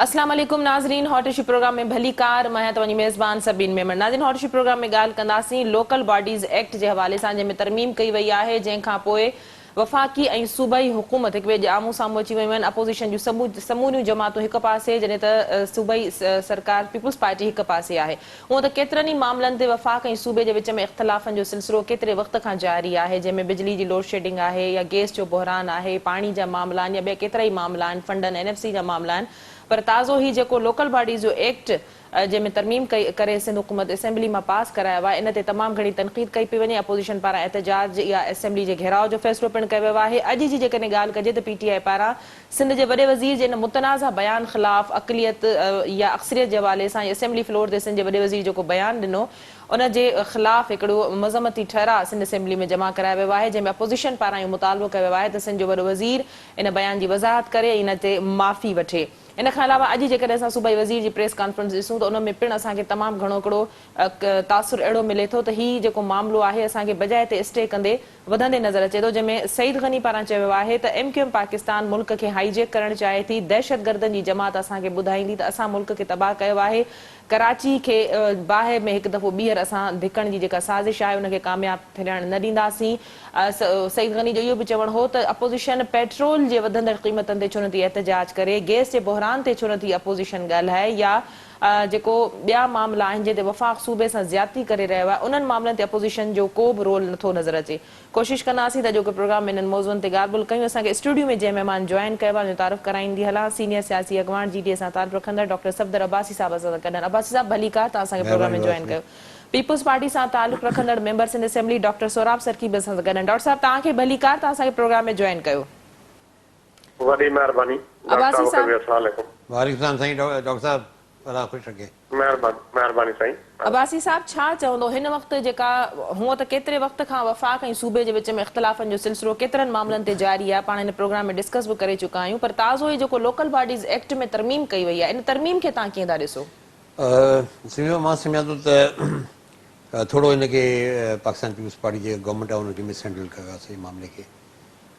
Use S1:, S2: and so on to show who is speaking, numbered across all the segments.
S1: اسلام عليڪم ناظرين هاٽ اشو پروگرام ۾ ڀليڪار مان آهيان توهان جي ميزبان سبين ميمڻ ناظرين هاٽ اشو پروگرام ۾ ڳالهه ڪنداسين لوڪل باڊيز ايڪٽ جي حوالي سان جنهن ۾ ترميم ڪئي وئي آهي جنهن کان پوء وفاقي ۽ صوبائي حڪومت هڪ ٻئي جي آمهون سامهون اچي ويون آهن، اپوزيشن جون سموريون جماعتون هڪ پاسي جڏهن ته صوبائي سرڪار پيپلز پارٽي هڪ پاسي آهي. هونء ته ڪيترن ئي معاملن تي وفاق ۽ صوبي جي وچ ۾ اختلافن جو سلسلو ڪيتري وقت کان جاري آهي جنهن ۾ بجلي جي لوڊشيڊنگ آهي يا گيس جو بحران آهي، پاڻي جا معاملا آهن يا ٻيا ڪيترائي معاملا آهن، فنڊن اين ايف سي جا معاملا آهن پر تازو هي جيڪو لوڪل باڊيز جو ايڪٽ جنهن ۾ ترميم ڪئي ڪري سنڌ حڪومت اسيمبلي مان پاس ڪرايو آهي ان تي تمام گهڻي تنقيد ڪئي پئي وڃي اپوزيشن پاران احتجاج يا اسيمبلي جي گهيراء جو فيصلو پڻ ڪيو ويو آهي اڄ جي جيڪڏهن ڳالهه ڪجي ته پي ٽي آء پاران سنڌ جي وڏي وزير جي ان متنازع بيان خلاف اقليت يا اڪثريت جي حوالي سان اسيمبلي فلور تي سنڌ جي وڏي وزير جيڪو بيان ڏنو ان جي خلاف هڪڙو مذمتي ٺهراء سنڌ اسيمبلي ۾ جمع ڪرايو ويو آهي جنهن ۾ اپوزيشن پاران اهو مطالبو ڪيو ويو آهي ته سنڌ جو وڏو وزير ان بيان جي وضاحت ڪري ۽ ان تي معافي وٺي. ان کان علاوه اڄ جيڪڏهن اسان صوبائي وزير جي پريس ڪانفرنس ڏسون ته ان ۾ پڻ اسان کي تمام گهڻو هڪڙو تاثر اهڙو ملي ٿو ته هي جيڪو معاملو آهي اسان کي بجاء تي اسٽي ڪندي وڌندي نظر اچي ٿو جنهن ۾ سعيد غني پاران چيو ويو آهي ته ايم ڪيو ايم پاڪستان ملڪ کي هائي جيڪ ڪرڻ چاهي ٿي دهشتگردن جي جماعت اسان کي ٻڌائيندي ته اسان ملڪ کي تباهه ڪيو آهي ڪراچي کي باهه ۾ هڪ دفعو ٻيهر اسان ڌڪڻ جي جيڪا سازش آهي ان کي ڪامياب ٿيڻ نه ڏينداسين. سعيد غني جو اهو به چوڻ هو ته اپوزيشن پيٽرول جي وڌندڙ قيمتن تي ڇو نٿي احتجاج ڪري، گئس جي بحران تي ڇو نٿي اپوزيشن ڳالهائي يا جيڪو ٻيا معاملا آهن جنهن تي وفاق صوبي سان زيادتي ڪري رهيو آهي انهن معاملن تي اپوزيشن جو ڪو به رول نٿو نظر اچي. ڪوشش ڪنداسين ته اڄوڪي پروگرام ۾ انهن موضوعن تي ڳالهه ٻولهه ڪيون. اسان کي اسٽوڊيو ۾ جنهن مهمان جوائن ڪيو آهي ان جو تعارف ڪرائيندي هلان. سينيئر سياسي اڳواڻ جي ڊي اي سان تعلق رکندڙ ڊاڪٽر صفدر عباسي صاحب اسان سان گڏ آهن. عباسي صاحب ڀليڪار توهان اسان کي پروگرام
S2: مهرباني
S1: ۾ جوائن
S2: عباسي.
S1: ڪيو. پيپلز پارٽي سان تعلق رکندڙ member Sindh assembly doctor Sohrab Sarki به اسان سان گڏ آهن. ڊاڪٽر صاحب توهان کي ڀليڪار توهان اسان کي پروگرام ۾ جوائن ڪيو.
S3: وڏي مهرباني ڊاڪٽر
S1: عباسي
S3: صاحب کي
S1: صاحب.
S3: به السلام عليڪم.
S2: وعليڪم السلام سائين ڊاڪٽر صاحب الله خوش رکي.
S3: مهرباني مهرباني سائين.
S1: عباسي صاحب ڇا چوندو هن وقت جيڪا هونء ته ڪيتري وقت کان وفاق ۽ صوبي جي وچ ۾ اختلافن جو سلسلو ڪيترن معاملن تي جاري آهي پاڻ هن پروگرام ۾ ڊسڪس به ڪري چڪا آهيون پر تازو هي جيڪو لوڪل باڊيز ايڪٽ ۾ ترميم ڪئي وئي آهي ان ترميم کي توهان ڪيئن ٿا ڏسو؟
S2: سميع مان سمجهان ٿو ته ٿورو هن کي پاڪستان پيپلز پارٽي جيڪا گورنمينٽ آهي ان کي مس هينڊل ڪيو آهي سڄي معاملي کي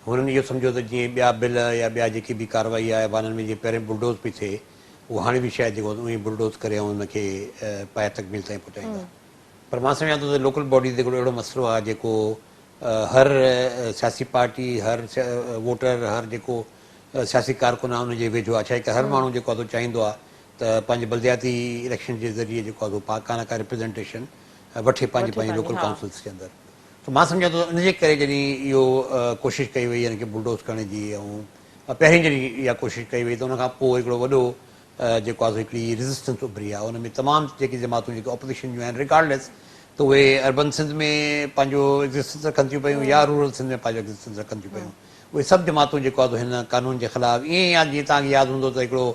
S2: هنن اهو سمجهيو ته جيئن ٻيا بل يا ٻيا جيڪي به ڪارروائي آهي ايوانن ۾ جيئن پهرين بلڊوز پئي ٿئي اهو هاڻي به شايد جيڪو اونئين بلڊوز ڪري ۽ ان کي پايه تڪميل تائين پهچائيندا پر مان سمجهان ٿو ته لوڪل باڊيز هڪڙو اهڙو مسئلو آهي جيڪو هر سياسي پارٽي هر ووٽر هر جيڪو سياسي ڪارڪن آهي ان جي ويجهو آهي ڇاڪاڻ هر ماڻهو جيڪو آهي سو چاهيندو آهي ته پنهنجي بلدياتي اليڪشن جي ذريعي جيڪو آهي سو ڪا نه ڪا ريپريزنٽيشن وٺي پنهنجي پنهنجي لوڪل ڪائونسلز جي اندر ته مان سمجهان ٿو ته ان جي ڪري جڏهن اهو ڪوشش ڪئي وئي ان کي بلڊوز ڪرڻ جي ۽ پهرين جڏهن اها ڪوشش ڪئي وئي ته ان کان پوء هڪڙو وڏو جيڪو آهي سو هڪڙي ريزسٽنس اڀري آهي ان ۾ تمام جيڪي جماعتون جيڪي اپوزيشن جون آهن ريگارڊليس ته اهي اربن سنڌ ۾ پنهنجو ايگزسٽنس رکن ٿيون پيون يا رورل سنڌ ۾ پنهنجو ايگزسٽنس رکن ٿيون پيون اهي سڀ جماعتون جيڪو آهي سو هن قانون جي خلاف ائين ئي آهي جيئن توهان کي ياد هوندو ته هڪڙو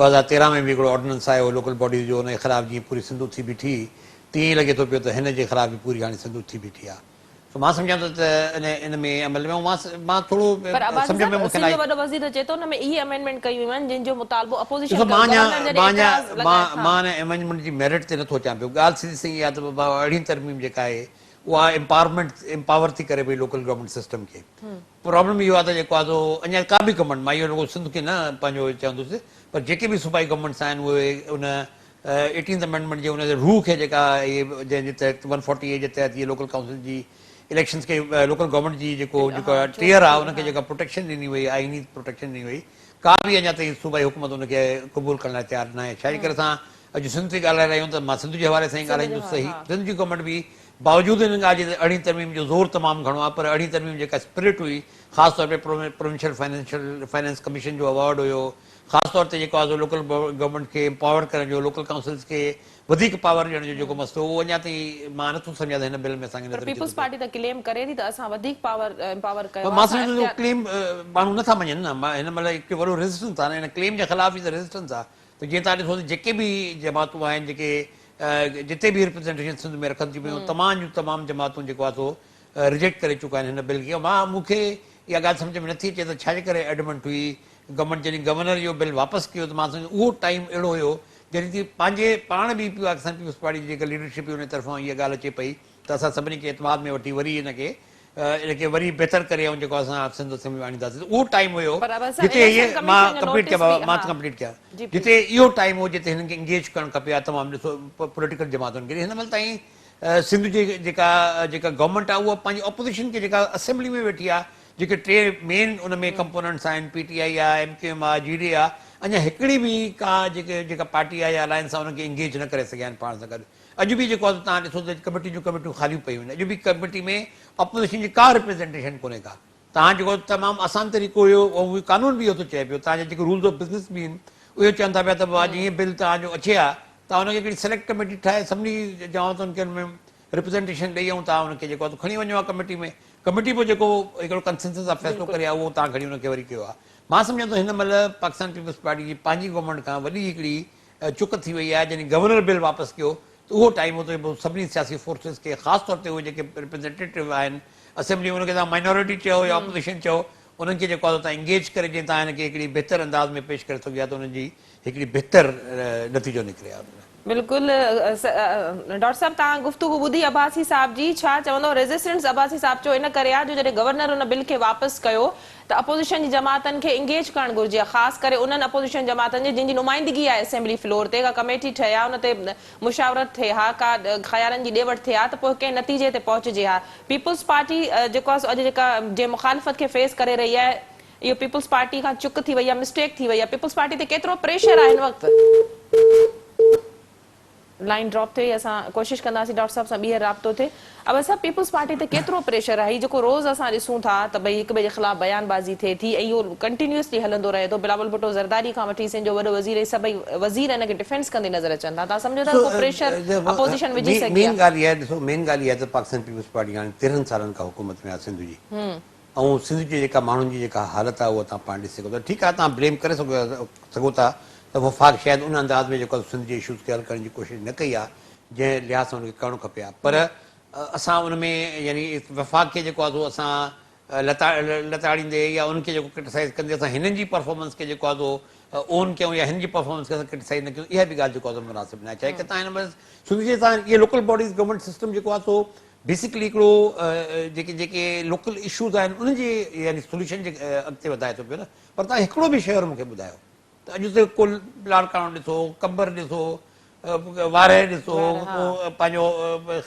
S2: 2013 ۾ به هڪڙو آرڊيننس آيو هو لوڪل باڊيز جو ان جي خلاف جيئن پوري سنڌ اٿي بيٺي تيئن ئي لڳي ٿو پيو ته هن جي خلاف به پوري هاڻي سنڌ اٿي بيٺي آهي سو مان سمجهان ٿو ته ان ان ۾ عمل ۾ مان مان ٿورو
S1: پر عباسي
S2: سمجهه ۾
S1: صاحب
S2: مون کي
S1: سنڌ
S2: نه
S1: جو
S2: آئي.
S1: وڏو وزير ته چئي ٿو ان ۾ اهي امينڊمينٽ ڪيون ويون آهن جن جو مطالبو اپوزيشن
S2: ڏسو
S1: ڪيو
S2: مان اڃا
S1: گورنر جڏهن
S2: مان اڃا
S1: اعتراض
S2: مان
S1: لڳايا ها.
S2: مان ان امينڊمينٽ جي ميرٽ تي نٿو اچان پيو ڳالهه سڌي سئين اها ته بابا ارڙهين ترميم جيڪا آهي اها امپاورمينٽ امپاور ٿي ڪري پئي لوڪل گورنمينٽ سسٽم کي پرابلم اهو آهي ته جيڪو آهي سو اڃا ڪا به گورنمينٽ مان اهو رڳو سنڌ کي نه پنهنجو چوندس پر جيڪي به صوبائي گورنمينٽس آهن اهي ان ايٽينٿ امينڊمينٽ جي ان روح کي جيڪا اهي جنهن جي تحت ون فورٽي اي جي تحت اهي لوڪل ڪائونسل جي اليڪشنس کي لوڪل گورنمينٽ جي جيڪو جيڪو ٽيئر آهي ان کي جيڪا پروٽيڪشن ڏني وئي آئيني پروٽيڪشن ڏني وئي ڪا به اڃا تائين صوبائي حڪومت ان کي قبول ڪرڻ لاء تيار ناهي ڇا جي ڪري اسان اڄ سنڌ تي ڳالهائي رهيا آهيون ته مان سنڌ جي حوالي سان ئي ڳالهائيندس صحيح سنڌ جي گورنمينٽ به باوجود ان ڳالهه جي ته ارڙهين ترميم جو زور تمام گهڻو آهي پر ارڙهين ترميم جيڪا اسپرٽ هئي خاص طور تي پروونشل فائنينشل فائنانس ڪميشن جو اوارڊ هيو خاص طور تي جيڪو آهي سو لوڪل گورنمينٽ کي امپاور ڪرڻ جو لوڪل ڪائونسلز کي وڌيڪ پاور ڏيڻ جو جيڪو مسئلو اهو اڃا تائين مان نٿو سمجهان ته هن بل ۾ اسان کي
S1: پر
S2: نظر اچي ٿو
S1: پيپلز
S2: پيو.
S1: پارٽي ته ڪليم ڪري ٿي ته اسان وڌيڪ پاور امپاور ڪيو
S2: پر
S1: آهي
S2: مان
S1: اسان
S2: سمجهان ٿو
S1: اختيار
S2: ڪليم ماڻهو نٿا مڃن نه هن مهل هڪ وڏو ريزسٽنس آهي نه ان ڪليم جي خلاف ئي ته ريزسٽنس آهي ته جيئن توهان ڏسو ته جيڪي به جماعتون آهن جيڪي جتي به ريپريزنٽيشن سنڌ ۾ رکن ٿيون پيون تمام جون تمام جماعتون جيڪو آهي سو ريجيڪٽ ڪري چڪا آهن هن بل کي مان مون کي اها ڳالهه سمجهه ۾ نٿي اچي ته ڇا جي ڪري ايڊمنٽ هئي گورنمينٽ جڏهن گورنر اهو بل واپس ڪيو ته مان سمجهان اهو ٽائيم اهڙو هيو جڏهن ته پنهنجي پاڻ به پاڪستان پيپلز پارٽي جي جيڪا ليڊرشپ هئي ان طرفان اها ڳالهه اچي پئي ته اسان سڀني کي اعتماد ۾ وٺي وري هن کي ان کي وري بهتر ڪري ۽ جيڪو اسان سنڌ اسيمبلي ۾ آڻينداسين ته اهو ٽائيم هيو
S1: پر عباسي صاحب
S2: جتي هي
S1: اليڪشن
S2: مان
S1: ڪميشن جو
S2: ڪمپليٽ
S1: نوٽيس
S2: ڪيان
S1: به
S2: مان
S1: ها
S2: ڪمپليٽ ڪيان
S1: جي پليز.
S2: جتي اهو ٽائيم هو جتي هنن کي انگيج ڪرڻ کپي ها تمام ڏسو پوليٽيڪل جماعتن کي هن مهل تائين سنڌ جي جيڪا جيڪا گورنمينٽ آهي اها پنهنجي اپوزيشن کي جيڪا اسيمبلي ۾ ويٺي آهي جيڪي ٽي مين ان ۾ ڪمپوننٽس آهن پي ٽي آئي آهي ايم ڪيو ايم آهي جي ڊي آهي اڃا هڪڙي به ڪا جيڪي جيڪا پارٽي آهي يا الائنس آهي انهن کي انگيج نه ڪري سگهيا آهن پاڻ سان گڏ اڄ به جيڪو آهي سو توهان ڏسو ته ڪميٽين جون ڪميٽيون خاليون پيون آهن اڄ به ڪميٽي ۾ اپوزيشن جي ڪا ريپريزنٽيشن ڪونهي ڪا توهان جيڪو تمام آسان طريقو هيو ۽ قانون به اهو ٿو چئي پيو توهان جا جيڪي رولز آف بزنس به آهن اهي چون ٿا پيا ته بابا جيئن بل توهان جو اچي ها توهان ان کي هڪڙي سليڪٽ ڪميٽي ٺاهي سڀني جماعتن کي ان ۾ ريپريزنٽيشن ڏئي ۽ توهان ان کي جيڪو آهي سو کڻي وڃو ها ڪميٽي ۾ ڪميٽي پوء جيڪو هڪڙو ڪنسنسس سان فيصلو ڪري ها اهو توهان کڻي ان کي وري ڪيو ها مان سمجهان ٿو هن مهل پاڪستان پيپلز پارٽي جي پنهنجي گورنمينٽ کان وڏي هڪڙي چڪ ٿي وئي آهي جڏهن گورنر بل واپس ڪيو ته اهو ٽائيم هو ته سڀني سياسي فورسز کي خاص طور تي اهي جيڪي ريپريزنٽيٽو آهن اسيمبلي ۾ انهن کي توهان مائنارٽي چئو يا اپوزيشن چئو انهن کي جيڪو آهي سو توهان انگيج ڪري جيئن توهان هن کي هڪڙي بهتر انداز ۾ پيش ڪري سگهو ها ته انهن جي هڪڙي بهتر نتيجو نڪري ها ان ۾.
S1: بلڪل ڊاڪٽر صاحب توهان گفتگو ٻڌي عباسي صاحب جي ڇا چوندو ريزسٽنس عباسي صاحب چيو ان ڪري آ جو جڏهن گورنر ان بل کي واپس ڪيو ته اپوزيشن جي جماعتن کي انگيج ڪرڻ گهرجي ها خاص ڪري انهن اپوزيشن جماعتن جي جن جي نمائندگي آهي اسيمبلي فلور تي ڪا ڪميٽي ٺهي ها ان تي مشاورت ٿئي ها ڪا خيالن جي ڏي وٺ ٿئي ها ته پوء ڪنهن نتيجي تي پهچجي ها پيپلز پارٽي جيڪو آهي سو اڄ جيڪا جنهن مخالفت کي فيس ڪري رهي آهي اهو پيپلز پارٽي کان چڪ ٿي وئي آهي مسٽيڪ ٿي وئي آهي پيپلز پارٽي تي ڪيترو پريشر آهي هن وقت. لائين ڊراپ ٿي وئي اسان ڪوشش ڪنداسين ڊاڪٽر صاحب سان ٻيهر رابطو ٿئي عباس صاحب پيپلز پارٽي تي ڪيترو پريشر آهي هي جيڪو روز اسان ڏسون ٿا ته ڀئي هڪ ٻئي جي خلاف بيان بازي ٿئي ٿي ۽ اهو ڪنٽينيوسلي هلندو رهي ٿو بلاول ڀٽو زرداري کان وٺي سنڌ جو وڏو وزير ۽ سڀئي وزير ان کي ڊفينس ڪندي نظر اچن ٿا توهان سمجهو ٿا ڪو پريشر اپوزيشن وجهي سگهي
S2: مين ڳالهه اها آهي ڏسو مين ڳالهه اها آهي ته پاڪستان پيپلز پارٽي هاڻي 13 سالن کان حڪومت ۾ آهي سنڌ جي ۽ سنڌ جي جيڪا ماڻهن جي جيڪا حالت آهي اها توهان پاڻ ڏسي سگهو ٿا. ٺيڪ آهي توهان بليم ڪري سگهو ٿا ته وفاق شايد ان انداز ۾ جيڪو سنڌ جي اشوز کي حل ڪرڻ جي ڪوشش نه ڪئي آهي جنهن لحاظ سان ان کي ڪرڻ کپي ها پر اسان ان ۾ يعني وفاق کي جيڪو آهي سو اسان لتاڙيندي يا ان کي جيڪو ڪرٽيسائز ڪندي اسان هنن جي پرفارمنس کي جيڪو آهي سو اون ڪيون يا هن جي پرفارمنس کي اسان ڪرٽيسائز نه ڪيون اها به ڳالهه جيڪو آهي سو مناسب نه آهي ڇاڪاڻ ته توهان هن مهل سنڌ جي توهان اهي لوڪل باڊيز گورنمينٽ سسٽم جيڪو آهي سو بيسڪلي هڪڙو جيڪي جيڪي لوڪل اشوز آهن انهن جي يعني سوليوشن جي اڳتي وڌائي ٿو پيو نه پر توهان هڪڙو به شهر مون کي ٻڌايو ته اڄ تي ڪو لاڙڪاڻو ڏسو قمبر ڏسو وارهه ڏسو پنهنجو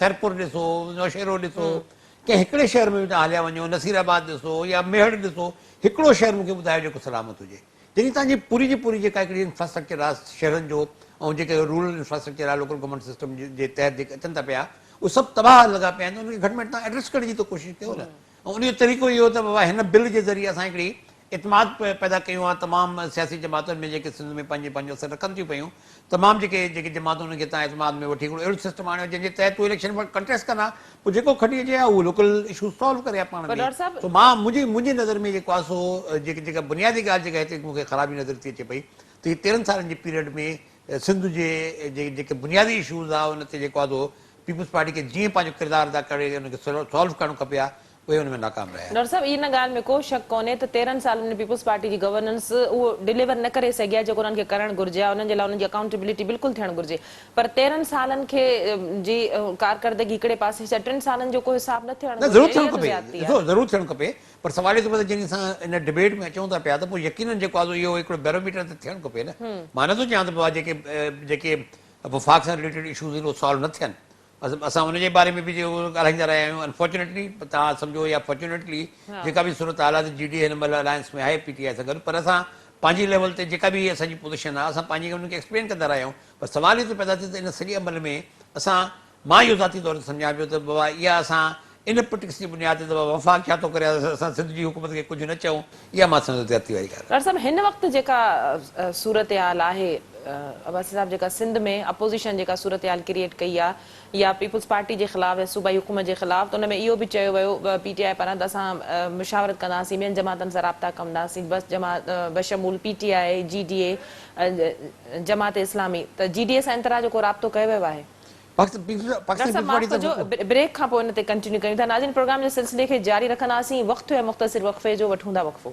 S2: خيرپور ڏسو نوشهرو ڏسو ڪنهن هڪڙي شهر ۾ به توهان هليا وڃو نصير آباد ڏسو يا ميهڙ ڏسو هڪڙو شهر مون کي ٻڌايو جيڪو سلامت هجي جڏهن توهان جي پوري جي پوري جيڪا هڪڙي انفراسٽرڪچر آهي شهرن جو ۽ جيڪي رورل انفراسٽرڪچر آهي لوڪل گورنمينٽ سسٽم جي تحت جيڪي اچن ٿا پيا اهي سڀ تباهه لڳا پيا آهن ته انهن کي گهٽ ۾ گهٽ توهان ايڊريس ڪرڻ جي ته ڪوشش ڪيو نه ۽ ان جو طريقو اهو ته بابا هن بل جي ذريعي اسان هڪڙي اعتماد پيدا ڪيون آهي تمام سياسي جماعتن ۾ جيڪي سنڌ ۾ پنهنجي پنهنجو اثر رکن ٿيون پيون تمام جيڪي جيڪي جماعتون انهن کي توهان اعتماد ۾ وٺي هڪڙو اهڙو سسٽم آڻيو جنهن جي تحت اهي اليڪشن ڪنٽيسٽ ڪندا پوء جيڪو کٽي اچي ها اهو لوڪل اشو سالو ڪري ها پاڻ ۾ سو مان منهنجي منهنجي نظر ۾ جيڪو آهي سو جيڪي جيڪا بنيادي ڳالهه جيڪا هتي مون کي خرابي نظر ٿي اچي پئي ته هي 13 سالن جي پيريڊ ۾ سنڌ جي جيڪي بنيادي اشوز آ ان تي جيڪو آ سو پيپلز پارٽي کي جيئن پنهنجو ڪردار ادا ڪري ان کي سالو ڪرڻو کپي ها اهي ان ۾ ناڪام رهيا.
S1: ڊاڪٽر صاحب ان ڳالهه ۾ ڪو شڪ ڪونهي ته 13 سالن ۾ پيپلز پارٽي جي گورننس اهو ڊليور نه ڪري سگهي آهي جيڪو انهن کي ڪرڻ گهرجي ها انهن جي لاء انهن جي اڪائونٽيبلٽي بلڪل ٿيڻ گهرجي پر 13 سالن کي جي ڪارڪردگي هڪڙي پاسي ڇا ٽن سالن جو ڪو حساب نه ٿيڻ
S2: نه
S1: گهرجي
S2: ضرور ٿيڻ
S1: اها ته
S2: کپي
S1: زيادتي آهي.
S2: ڏسو ضرور ٿيڻ کپي پر سوال اهو ٿو پئي ته جڏهن اسان ان ڊبيٽ ۾ اچون ٿا پيا ته پوء يقينن جيڪو آهي سو اهو هڪڙو بيروميٽر ته ٿيڻ کپي نه. مان نه ٿو چاهيان ته بابا جيڪي جيڪي وفاق سان رليٽيڊ اشوز آهن اهي سالو نه ٿين. اسان ان جي باري ۾ به جيڪو ڳالهائيندا رهيا آهيون انفارچونيٽلي توهان سمجهو يا فارچونيٽلي جيڪا به صورتحال آهي ته جي ڊي اي هن مهل الائنس ۾ آهي پي ٽي آء سان گڏ پر اسان پنهنجي ليول تي جيڪا به اسان جي پوزيشن آهي اسان پنهنجي انهن کي ايڪسپلين ڪندا رهيا آهيون پر سوال اهو ٿو پيدا ٿئي ته ان سڄي عمل ۾ اسان مان اهو ذاتي طور تي سمجهان پيو ته بابا اها اسان ان پٽڪس جي بنياد تي ته بابا وفاق ڇا ٿو ڪري اسان سنڌ جي حڪومت کي ڪجهه نه چئون اها مان سمجهان ٿو زيادتي واري ڳالهه آهي.
S1: ڊاڪٽر صاحب هن وقت جيڪا صورتحال آهي عباسي صاحب جيڪا سنڌ ۾ اپوزيشن جيڪا صورتحال ڪريئيٽ ڪئي آهي يا پيپلز پارٽي جي خلاف يا صوبائي حڪومت جي خلاف ته ان ۾ اهو به چيو ويو پي ٽي آء پاران ته اسان مشاورت ڪنداسين ٻين جماعتن سان رابطا ڪنداسين بس جماعت بشمول P T I G D A Jamaat Islami ته جي ڊي اي سان ان طرح جو ڪو رابطو ڪيو ويو آهي؟
S2: پاڪستان
S1: ڊاڪٽر صاحب
S2: پيپلز
S1: معاف
S2: پارٽي
S1: ڪجو
S2: طرفان
S1: بريڪ کان پوء ان تي ڪنٽينيو ڪيون ٿا ناظرين پروگرام جي سلسلي کي جاري رکنداسين وقت ٿيو آهي مختصر وقفي جو وٺون ٿا وقفو.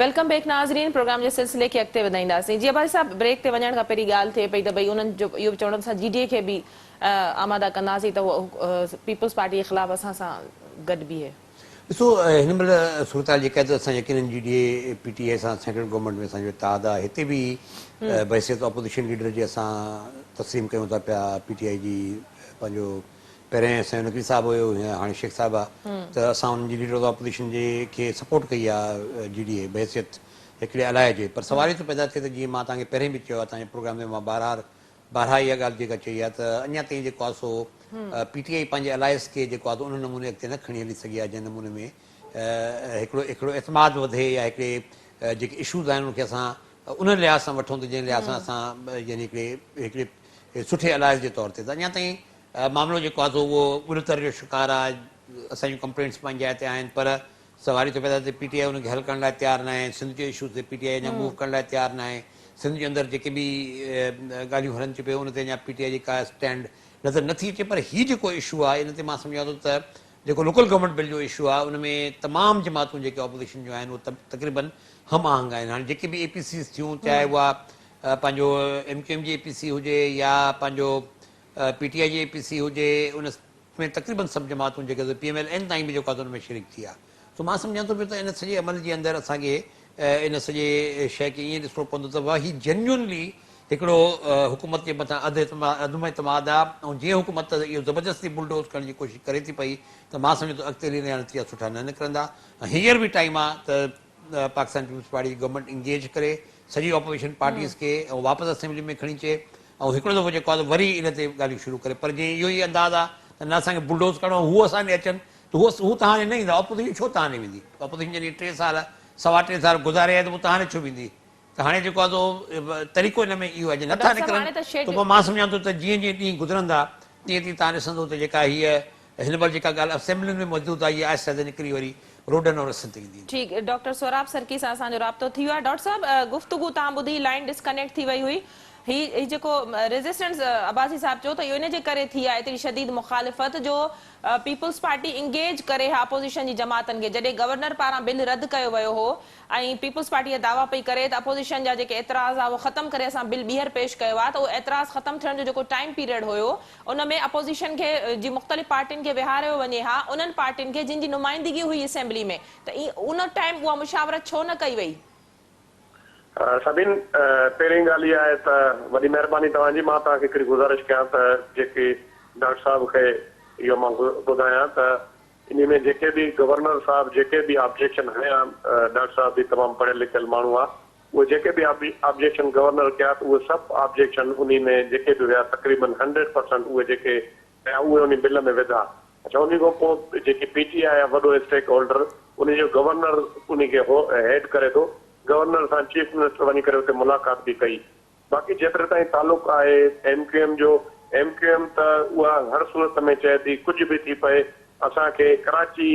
S1: Welcome back ناظرين پروگرام جي سلسلي کي اڳتي وڌائينداسين جي عباسي صاحب بريڪ تي وڃڻ کان پهرين ڳالهه ٿئي پئي ته ڀئي انهن جو اهو به چوڻ هو ته اسان جي ڊي اي کي به آماده ڪنداسين ته هو پيپلز پارٽي جي خلاف اسان سان گڏ بيهي.
S2: ڏسو هن مهل صورتحال جيڪا آهي ته اسان يقينن G D A P T I سان سينٽرل گورنمينٽ ۾ اسان جو اتحاد آهي هتي به بحيثيت اپوزيشن ليڊر جي اسان تسليم ڪيون ٿا پيا پي ٽي آء جي پنهنجو پهرين اسان جو نقوي صاحب هيو هينئر هاڻي شيخ صاحب آ ته اسان انهن جي ليڊر آف اپوزيشن جي کي سپورٽ ڪئي آ جي ڊي اي بحيثيت هڪڙي الائي جي پر سوال اهو ٿو پيدا ٿئي ته جيئن مان توهان کي پهرين به چيو آ توهان جي پروگرام ۾ مان بارها بارها اها ڳالهه جيڪا چئي آ ته اڃا تائين جيڪو آ سو پي ٽي آء پنهنجي الائس کي جيڪو آ سو ان نموني اڳتي نه کڻي هلي سگهي آ جنهن نموني ۾ هڪڙو هڪڙو اعتماد وڌي يا هڪڙي جيڪي اشوز آهن ان کي اسان ان لحاظ سان وٺون ته جنهن لحاظ سان اسان يعني هڪڙي هڪڙي سٺي الائس جي طور تي ته اڃا تائين معاملو جيڪو آهي سو اهو ٻڏتر جو شڪار آهي، اسان جون ڪمپلينٽس پنهنجي جاء تي آهن پر سوال اهو ٿو پيدا ٿئي ته پي ٽي آء ان کي حل ڪرڻ لاء تيار ناهي، سنڌ جي اشوز تي پي ٽي آء اڃا موو ڪرڻ لاء تيار ناهي، سنڌ جي اندر جيڪي به ڳالهيون هلن ٿيون پيون ان تي اڃا پي ٽي آء جي ڪا اسٽينڊ نظر نٿي اچي پر هي جيڪو اشو آهي ان تي مان سمجهان ٿو ته جيڪو لوڪل گورنمينٽ بل جو اشو آهي ان ۾ تمام جماعتون جيڪي اپوزيشن جون آهن اهي تقريبن هم آهنگ آهن هاڻي جيڪي به اي پي سيز ٿيون چاهي اها پنهنجو ايم ڪيو ايم جي اي پي سي هجي يا پنهنجو پي ٽي آء جي اي پي سي هجي ان ۾ تقريبن سڀ جماعتون جيڪي پي ايم ايل اين تائين به جيڪو آهي ان ۾ شريڪ ٿي آهي سو مان سمجهان ٿو پيو ته ان سڄي عمل جي اندر اسان کي ان سڄي شيء کي ائين ڏسڻو پوندو ته واهي جينيونلي هڪڙو حڪومت جي مٿان اڌ عدم اعتماد آهي ۽ جيئن حڪومت اهو زبردستي بلڊوز ڪرڻ جي ڪوشش ڪري ٿي پئي ته مان سمجهان ٿو اڳتي هلي ان جا نتيجا سٺا نه نڪرندا ۽ هينئر به ٽائيم آهي ته پاڪستان پيپلز پارٽي جي گورنمينٽ انگيج ڪري سڄي اپوزيشن پارٽيز کي ۽ واپس اسيمبلي ۾ کڻي اچي ۽ هڪڙو دفعو جيڪو آهي وري ان تي ڳالهيون شروع ڪري پر جي اهو ئي انداز آهي ته نه اسان کي بلڊوز ڪرڻو آهي هو اسان ڏي اچن ته هو هو توهان ڏي نه ايندا اپوزيشن ڇو توهان ڏي ويندي اپوزيشن جڏهن ٽي سال سوا ٽي سال گذاري آئي ته پوء توهان ڏي ڇو ويندي ته هاڻي جيڪو آهي سو طريقو ان ۾ اهو آهي جي نٿا نڪرن ته پوء مان سمجهان ٿو ته جيئن جيئن ڏينهن گذرندا تيئن تيئن توهان ڏسندو ته جيڪا هيء هن مهل جيڪا ڳالهه اسيمبلين ۾ موجود آهي اها آهستي آهستي نڪري وري روڊن ۽ رستن تي ايندي.
S1: ٺيڪ ڊاڪٽر سهراب سرڪي سان اسان جو رابطو ٿي ويو آهي ڊاڪٽر صاحب گفتگو تان ٻڌي لائين ڊسڪنيڪٽ ٿي وئي هئي هي هي جيڪو ريزسٽنس عباسي صاحب چيو ته اهو ان جي ڪري ٿي آهي ايتري شديد مخالفت جو پيپلز پارٽي انگيج ڪري ها اپوزيشن جي جماعتن کي جڏهن گورنر پاران بل رد ڪيو ويو هو ۽ پيپلز پارٽي اها دعويٰ پئي ڪري ته اپوزيشن جا جيڪي اعتراض آ اهو ختم ڪري اسان بل ٻيهر پيش ڪيو آ ته اهو اعتراض ختم ٿيڻ جو جيڪو ٽائيم پيريڊ هيو ان ۾ اپوزيشن کي جي مختلف پارٽين کي ويهاريو وڃي ها انهن پارٽين کي جن جي نمائندگي هئي اسيمبلي ۾ ته ان ٽائيم اها مشاورت ڇو نه ڪئي وئي؟
S3: سبين پهرين ڳالهه اها آهي ته وڏي مهرباني توهان جي مان توهان کي هڪڙي گذارش ڪيان ته جيڪي ڊاڪٽر صاحب کي اهو مان ٻڌايان ته انهي ۾ جيڪي به گورنر صاحب جيڪي به آبجيڪشن هنيا ڊاڪٽر صاحب به تمام پڙهيل لکيل ماڻهو آ اهي جيڪي به آبجيڪشن گورنر ڪيا ته اهي سڀ آبجيڪشن انهي ۾ جيڪي به هيا تقريبن هنڊريڊ پرسنٽ اهي جيڪي هيا اهي انهي بل ۾ وڌا اڇا انهي کان پوء جيڪي پي ٽي آء آ وڏو اسٽيڪ هولڊر انهي جو گورنر انهي کي هيڊ ڪري ٿو گورنر سان چيف منسٽر وڃي ڪري اتي ملاقات به ڪئي باقي جيتري تائين تعلق آهي ايم ڪيو ايم جو، ايم ڪيو ايم ته اها هر صورت ۾ چئي ٿي ڪجهه به ٿي پئي اسان کي ڪراچي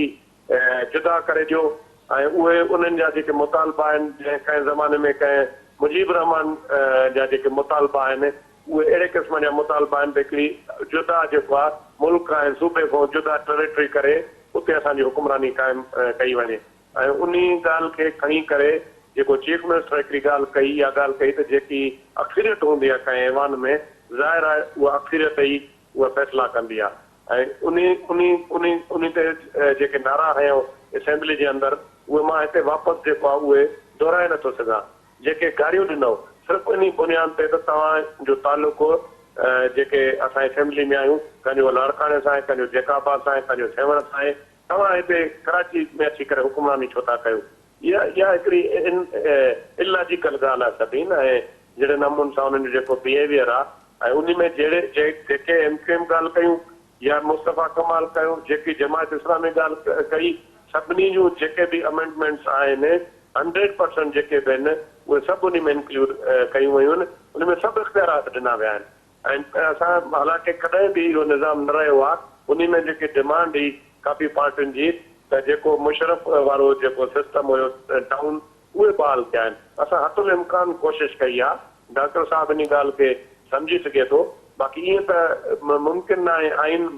S3: جدا ڪري ڏيو ۽ اهي انهن جا جيڪي مطالبا آهن جنهن ڪنهن زماني ۾ ڪنهن مجيب الرحمان جا جيڪي مطالبا آهن اهي اهڙي قسم جا مطالبا آهن ته هڪڙي جدا جيڪو آهي ملڪ ۽ صوبي کان جدا ٽريٽري ڪري اتي اسان جي حڪمراني قائم ڪئي وڃي. ۽ انهي ڳالهه کي کڻي ڪري جيڪو چيف منسٽر هڪڙي ڳالهه ڪئي اها ڳالهه ڪئي ته جيڪي اڪثريت هوندي آهي ڪنهن ايوان ۾ ظاهر آهي اها اڪثريت ئي اهي فيصلا ڪندي آهي ۽ انهي انهي انهي انهي تي جيڪي نعرا هنيو اسيمبلي جي اندر اهي مان هتي واپس جيڪو آهي اهي دهرائي نٿو سگهان جيڪي گاريون ڏنو صرف انهي بنياد تي ته توهان جو تعلق جيڪي اسان اسيمبلي ۾ آهيون ڪنهن جو لاڙڪاڻي سان آهي ڪنهن جو جيڪب آباد سان آهي ڪنهن جو سيوهڻ سان آهي توهان هتي ڪراچي ۾ اچي ڪري حڪمراني ڇو ٿا ڪيو؟ اها اها هڪڙي ان الاجيڪل ڳالهه آهي سڀين ۽ جهڙي نموني سان انهن جو جيڪو بيهيويئر آهي ۽ انهي ۾ جهڙي جيڪي ايم ڪيو ايم ڳالهه ڪيون يا مصطفيٰ ڪمال ڪيو جيڪي جماعت اسلامي ڳالهه ڪئي سڀني جون جيڪي به امينڊمينٽس آهن هنڊريڊ پرسنٽ جيڪي به آهن اهي سڀ انهي ۾ انڪليوڊ ڪيون ويون آهن انهي ۾ سڀ اختيارات ڏنا ويا آهن. ۽ اسان حالانڪه ڪڏهن به اهو نظام نه رهيو آهي انهي ۾ جيڪي ڊمانڊ هئي ڪافي پارٽين جي ته جيڪو مشرف وارو جيڪو سسٽم هيو ٽائون اهي بحال ٿيا آهن اسان حت الامڪان ڪوشش ڪئي آهي ڊاڪٽر صاحب انهي ڳالهه کي سمجهي سگهي ٿو باقي ائين ته ممڪن ناهي آئين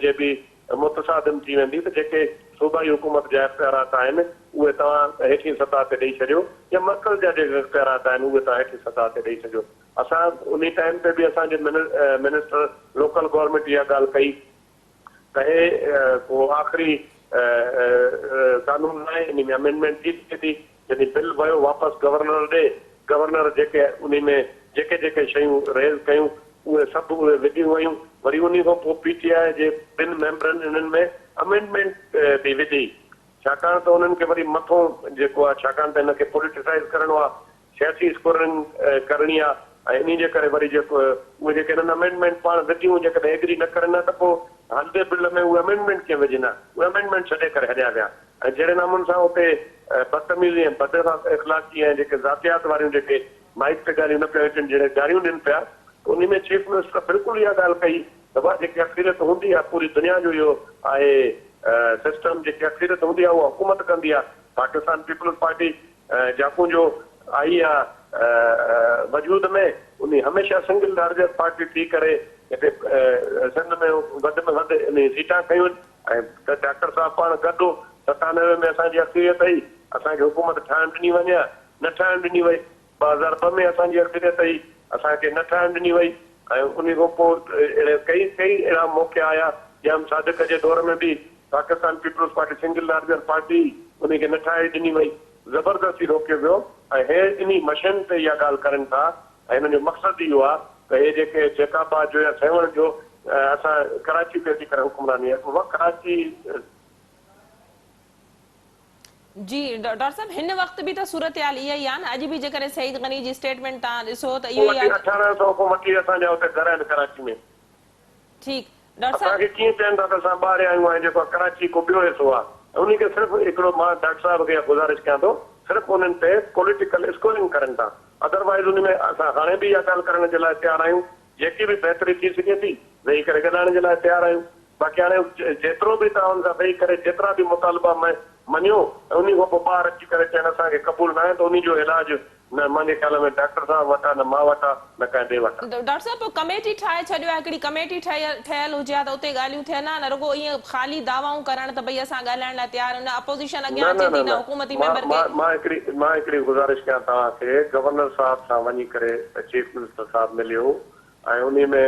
S3: جي به متصادم ٿي ويندي ته جيڪي صوبائي حڪومت جا اختيارات آهن اهي توهان هيٺين سطح تي ڏئي ڇڏيو يا مرڪز جا جيڪي اختيارات آهن اهي توهان هيٺين سطح تي ڏئي ڇڏيو. اسان انهي ٽائيم تي به اسان جي منسٽر لوڪل گورنمينٽ اها ڳالهه ڪئي ته هي ڪو آخري قانون ناهي انهي ۾ امينڊمينٽ ٿي سگهي ٿي. جڏهن بل ويو واپس گورنر ڏي، گورنر جيڪي انهي ۾ جيڪي جيڪي شيون ريز ڪيون اهي سڀ اهي وڌيون ويون، وري انهي کان پوء پي ٽي آء جي ٻن ميمبرن انهن ۾ امينڊمينٽ به وڌي، ڇاڪاڻ ته انهن کي وري مٿون جيڪو آهي ڇاڪاڻ ته هن کي پوليٽيسائيز ڪرڻو آهي، سياسي اسڪورنگ ڪرڻي آهي ۽ انهي جي ڪري وري جيڪو اهي جيڪي هنن امينڊمينٽ پاڻ وڌيون جيڪڏهن ايگري نه ڪرن ها ته پوء هلندي بل ۾ اهي امينڊمينٽ ڪيئن وجهن ها، اهي امينڊمينٽ ڇڏي ڪري هليا ويا. ۽ جهڙي نموني سان اتي بدتميزي ۽ بد اخلاقي ۽ جيڪي ذاتيات واريون جيڪي مائيڪ تي ڳالهيون نه پيون اچن جهڙي گاريون ڏين پيا ته انهي ۾ چيف منسٽر بلڪل اها ڳالهه ڪئي ته واهه جيڪي اڪثريت هوندي آهي پوري دنيا جو اهو آهي سسٽم جيڪي اڪثريت هوندي آهي اها حڪومت ڪندي آهي پاڪستان پيپلز پارٽي جاڪون جو آئي آهي وجود ۾ انهي هميشه سنگل لارجر پارٽي ٿي ڪري هتي سنڌ ۾ وڌ ۾ وڌ انهي سيٽان کنيون ۽ ته ڊاڪٽر صاحب پاڻ گڏ هو، 97 ۾ اسان جي اڪثريت هئي، اسان کي حڪومت ٺاهڻ ڏني وڃي ها، نه ٺاهڻ ڏني وئي، 2002 ۾ اسان جي اڪثريت هئي، اسان کي نه ٺاهڻ ڏني وئي ۽ انهي کان پوء اهڙي ڪئي ڪئي اهڙا موقعا آيا، ڄام صادق جي دور ۾ به Pakistan peoples party single larger party هئي، انهي کي نه ٺاهي ڏني وئي، زبردستي روڪيو ويو ۽ هي انهي مشن تي اها ڳالهه ڪرن ٿا ۽ هنن جو مقصد اهو آهي ته هي جيڪي جيڪب آباد جو يا سيوهڻ جو اسان ڪراچي تي اچي ڪري حڪمراني اها ڪراچي.
S1: جي ڊاڪٽر صاحب هن وقت به ته صورتحال اها ئي آهي نه اڄ به جيڪڏهن سعيد غني جي اسٽيٽمينٽ توهان ڏسو ته اهو ئي آهي ته.
S3: 18 سئو کان وٺي اسان جا اتي گهر آهن ڪراچي ۾.
S1: ٺيڪ ڊاڪٽر
S3: اسان
S1: صاحب.
S3: کي ڪيئن چون ٿا ته اسان ٻاهريان آهيون ۽ جيڪو ڪراچي ڪو ٻيو حصو آهي ۽ انهي کي صرف هڪڙو مان ڊاڪٽر صاحب کي اها گذارش ڪيان ٿو صرف انهن تي پوليٽيڪل اسڪورنگ ڪرن ٿا ادروائيز انهي ۾ اسان هاڻي به اها ڳالهه ڪرڻ جي لاء تيار آهيون جيڪي به بهتري ٿي سگهي ٿي ويهي ڪري ڳالهائڻ جي لاء تيار آهيون باقي هاڻي جيترو به توهان ان سان ويهي ڪري جيترا به مطالبا مڃيو ۽ انهي کان پوء ٻاهر اچي ڪري چون اسان کي قبول ناهي ته انهي جو علاج نه منهنجي خيال ۾ ڊاڪٽر صاحب وٽ آ نه مان وٽ آ نه ڪنهن ٻئي وٽ آ.
S1: ڊاڪٽر صاحب پوء ڪميٽي ٺاهي ڇڏيو آ هڪڙي ڪميٽي ٺهيل هجي ها ته اتي ڳالهيون ٿين ها نه رڳو ائين خالي دعوائون ڪرڻ ته ڀئي اسان ڳالهائڻ لاء تيار آهيون نه اپوزيشن
S3: نه
S1: اڳيان
S3: نه
S1: اچي
S3: نه
S1: ٿي نه
S3: نه
S1: حڪومتي
S3: مان
S1: ميمبر کي.
S3: مان مان هڪڙي مان هڪڙي گذارش ڪيان توهان کي گورنر صاحب سان وڃي ڪري چيف منسٽر صاحب مليو ۽ انهي ۾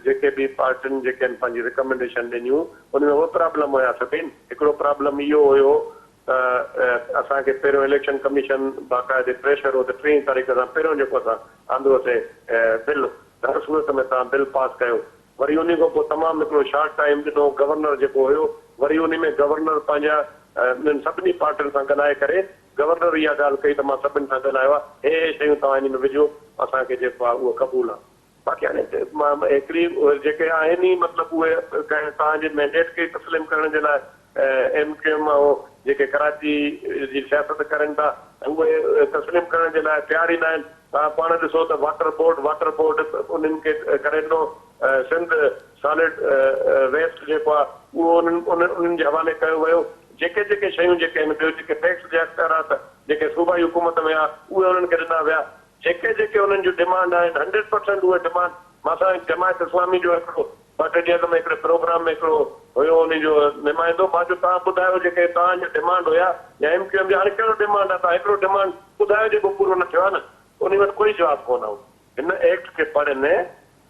S3: جيڪي به پارٽين جيڪي آهن پنهنجي رڪمينڊيشن ڏنيون ان ۾ ٻه پرابلم هيا سڀين هڪڙو پرابلم اهو هيو ته اسان کي پهريون اليڪشن ڪميشن باقاعدي پريشر هو ته ٽيهين تاريخ سان پهريون جيڪو اسان آندوسين بل ته هر صورت ۾ توهان بل پاس ڪيو وري انهي کان پوء تمام هڪڙو شارٽ ٽائيم ڏنو گورنر جيڪو هيو وري انهي ۾ گورنر پنهنجا انهن سڀني پارٽين سان ڳالهائي ڪري گورنر اها ڳالهه ڪئي ته مان سڀني سان ڳالهايو آهي هي هي شيون توهان انهي ۾ وجهو اسان کي جيڪو آهي اهو قبول آهي. باقي هاڻي هڪڙي جيڪي آهن ئي مطلب اهي ڪنهن توهان جي مينڊيٽ کي تسليم ڪرڻ جي لاء ايم ڪيو ايم ۽ جيڪي ڪراچي جي سياست ڪرن ٿا اهي تسليم ڪرڻ جي لاء تيار ئي ناهن. توهان پاڻ ڏسو ته واٽر بورڊ واٽر بورڊ انهن کي ڪري ڏنو سنڌ سالڊ ويسٽ جيڪو آهي اهو انهن انهن جي حوالي ڪيو ويو جيڪي جيڪي شيون جيڪي آهن ٻيو جيڪي ٽيڪس جا اختيارات جيڪي صوبائي حڪومت ۾ آهي اهي انهن کي ڏنا ويا. جيڪي جيڪي انهن جون ڊمانڊ آهن هنڊريڊ پرسينٽ اهي ڊمانڊ مان سان جماعت اسلامي جو هڪڙو ٻه ٽي ڏينهن اڳ ۾ هڪڙي پروگرام ۾ هڪڙو هيو انهي جو نمائندو مان چيو توهان ٻڌايو جيڪي توهان جا ڊمانڊ هيا يا ايم ڪيو ايم جا هاڻي ڪهڙو ڊمانڊ آهي توهان هڪڙو ڊمانڊ ٻڌايو جيڪو پورو نه ٿيو آهي نه انهي وٽ ڪوئي جواب ڪونه هو هن ايڪٽ کي پڙهن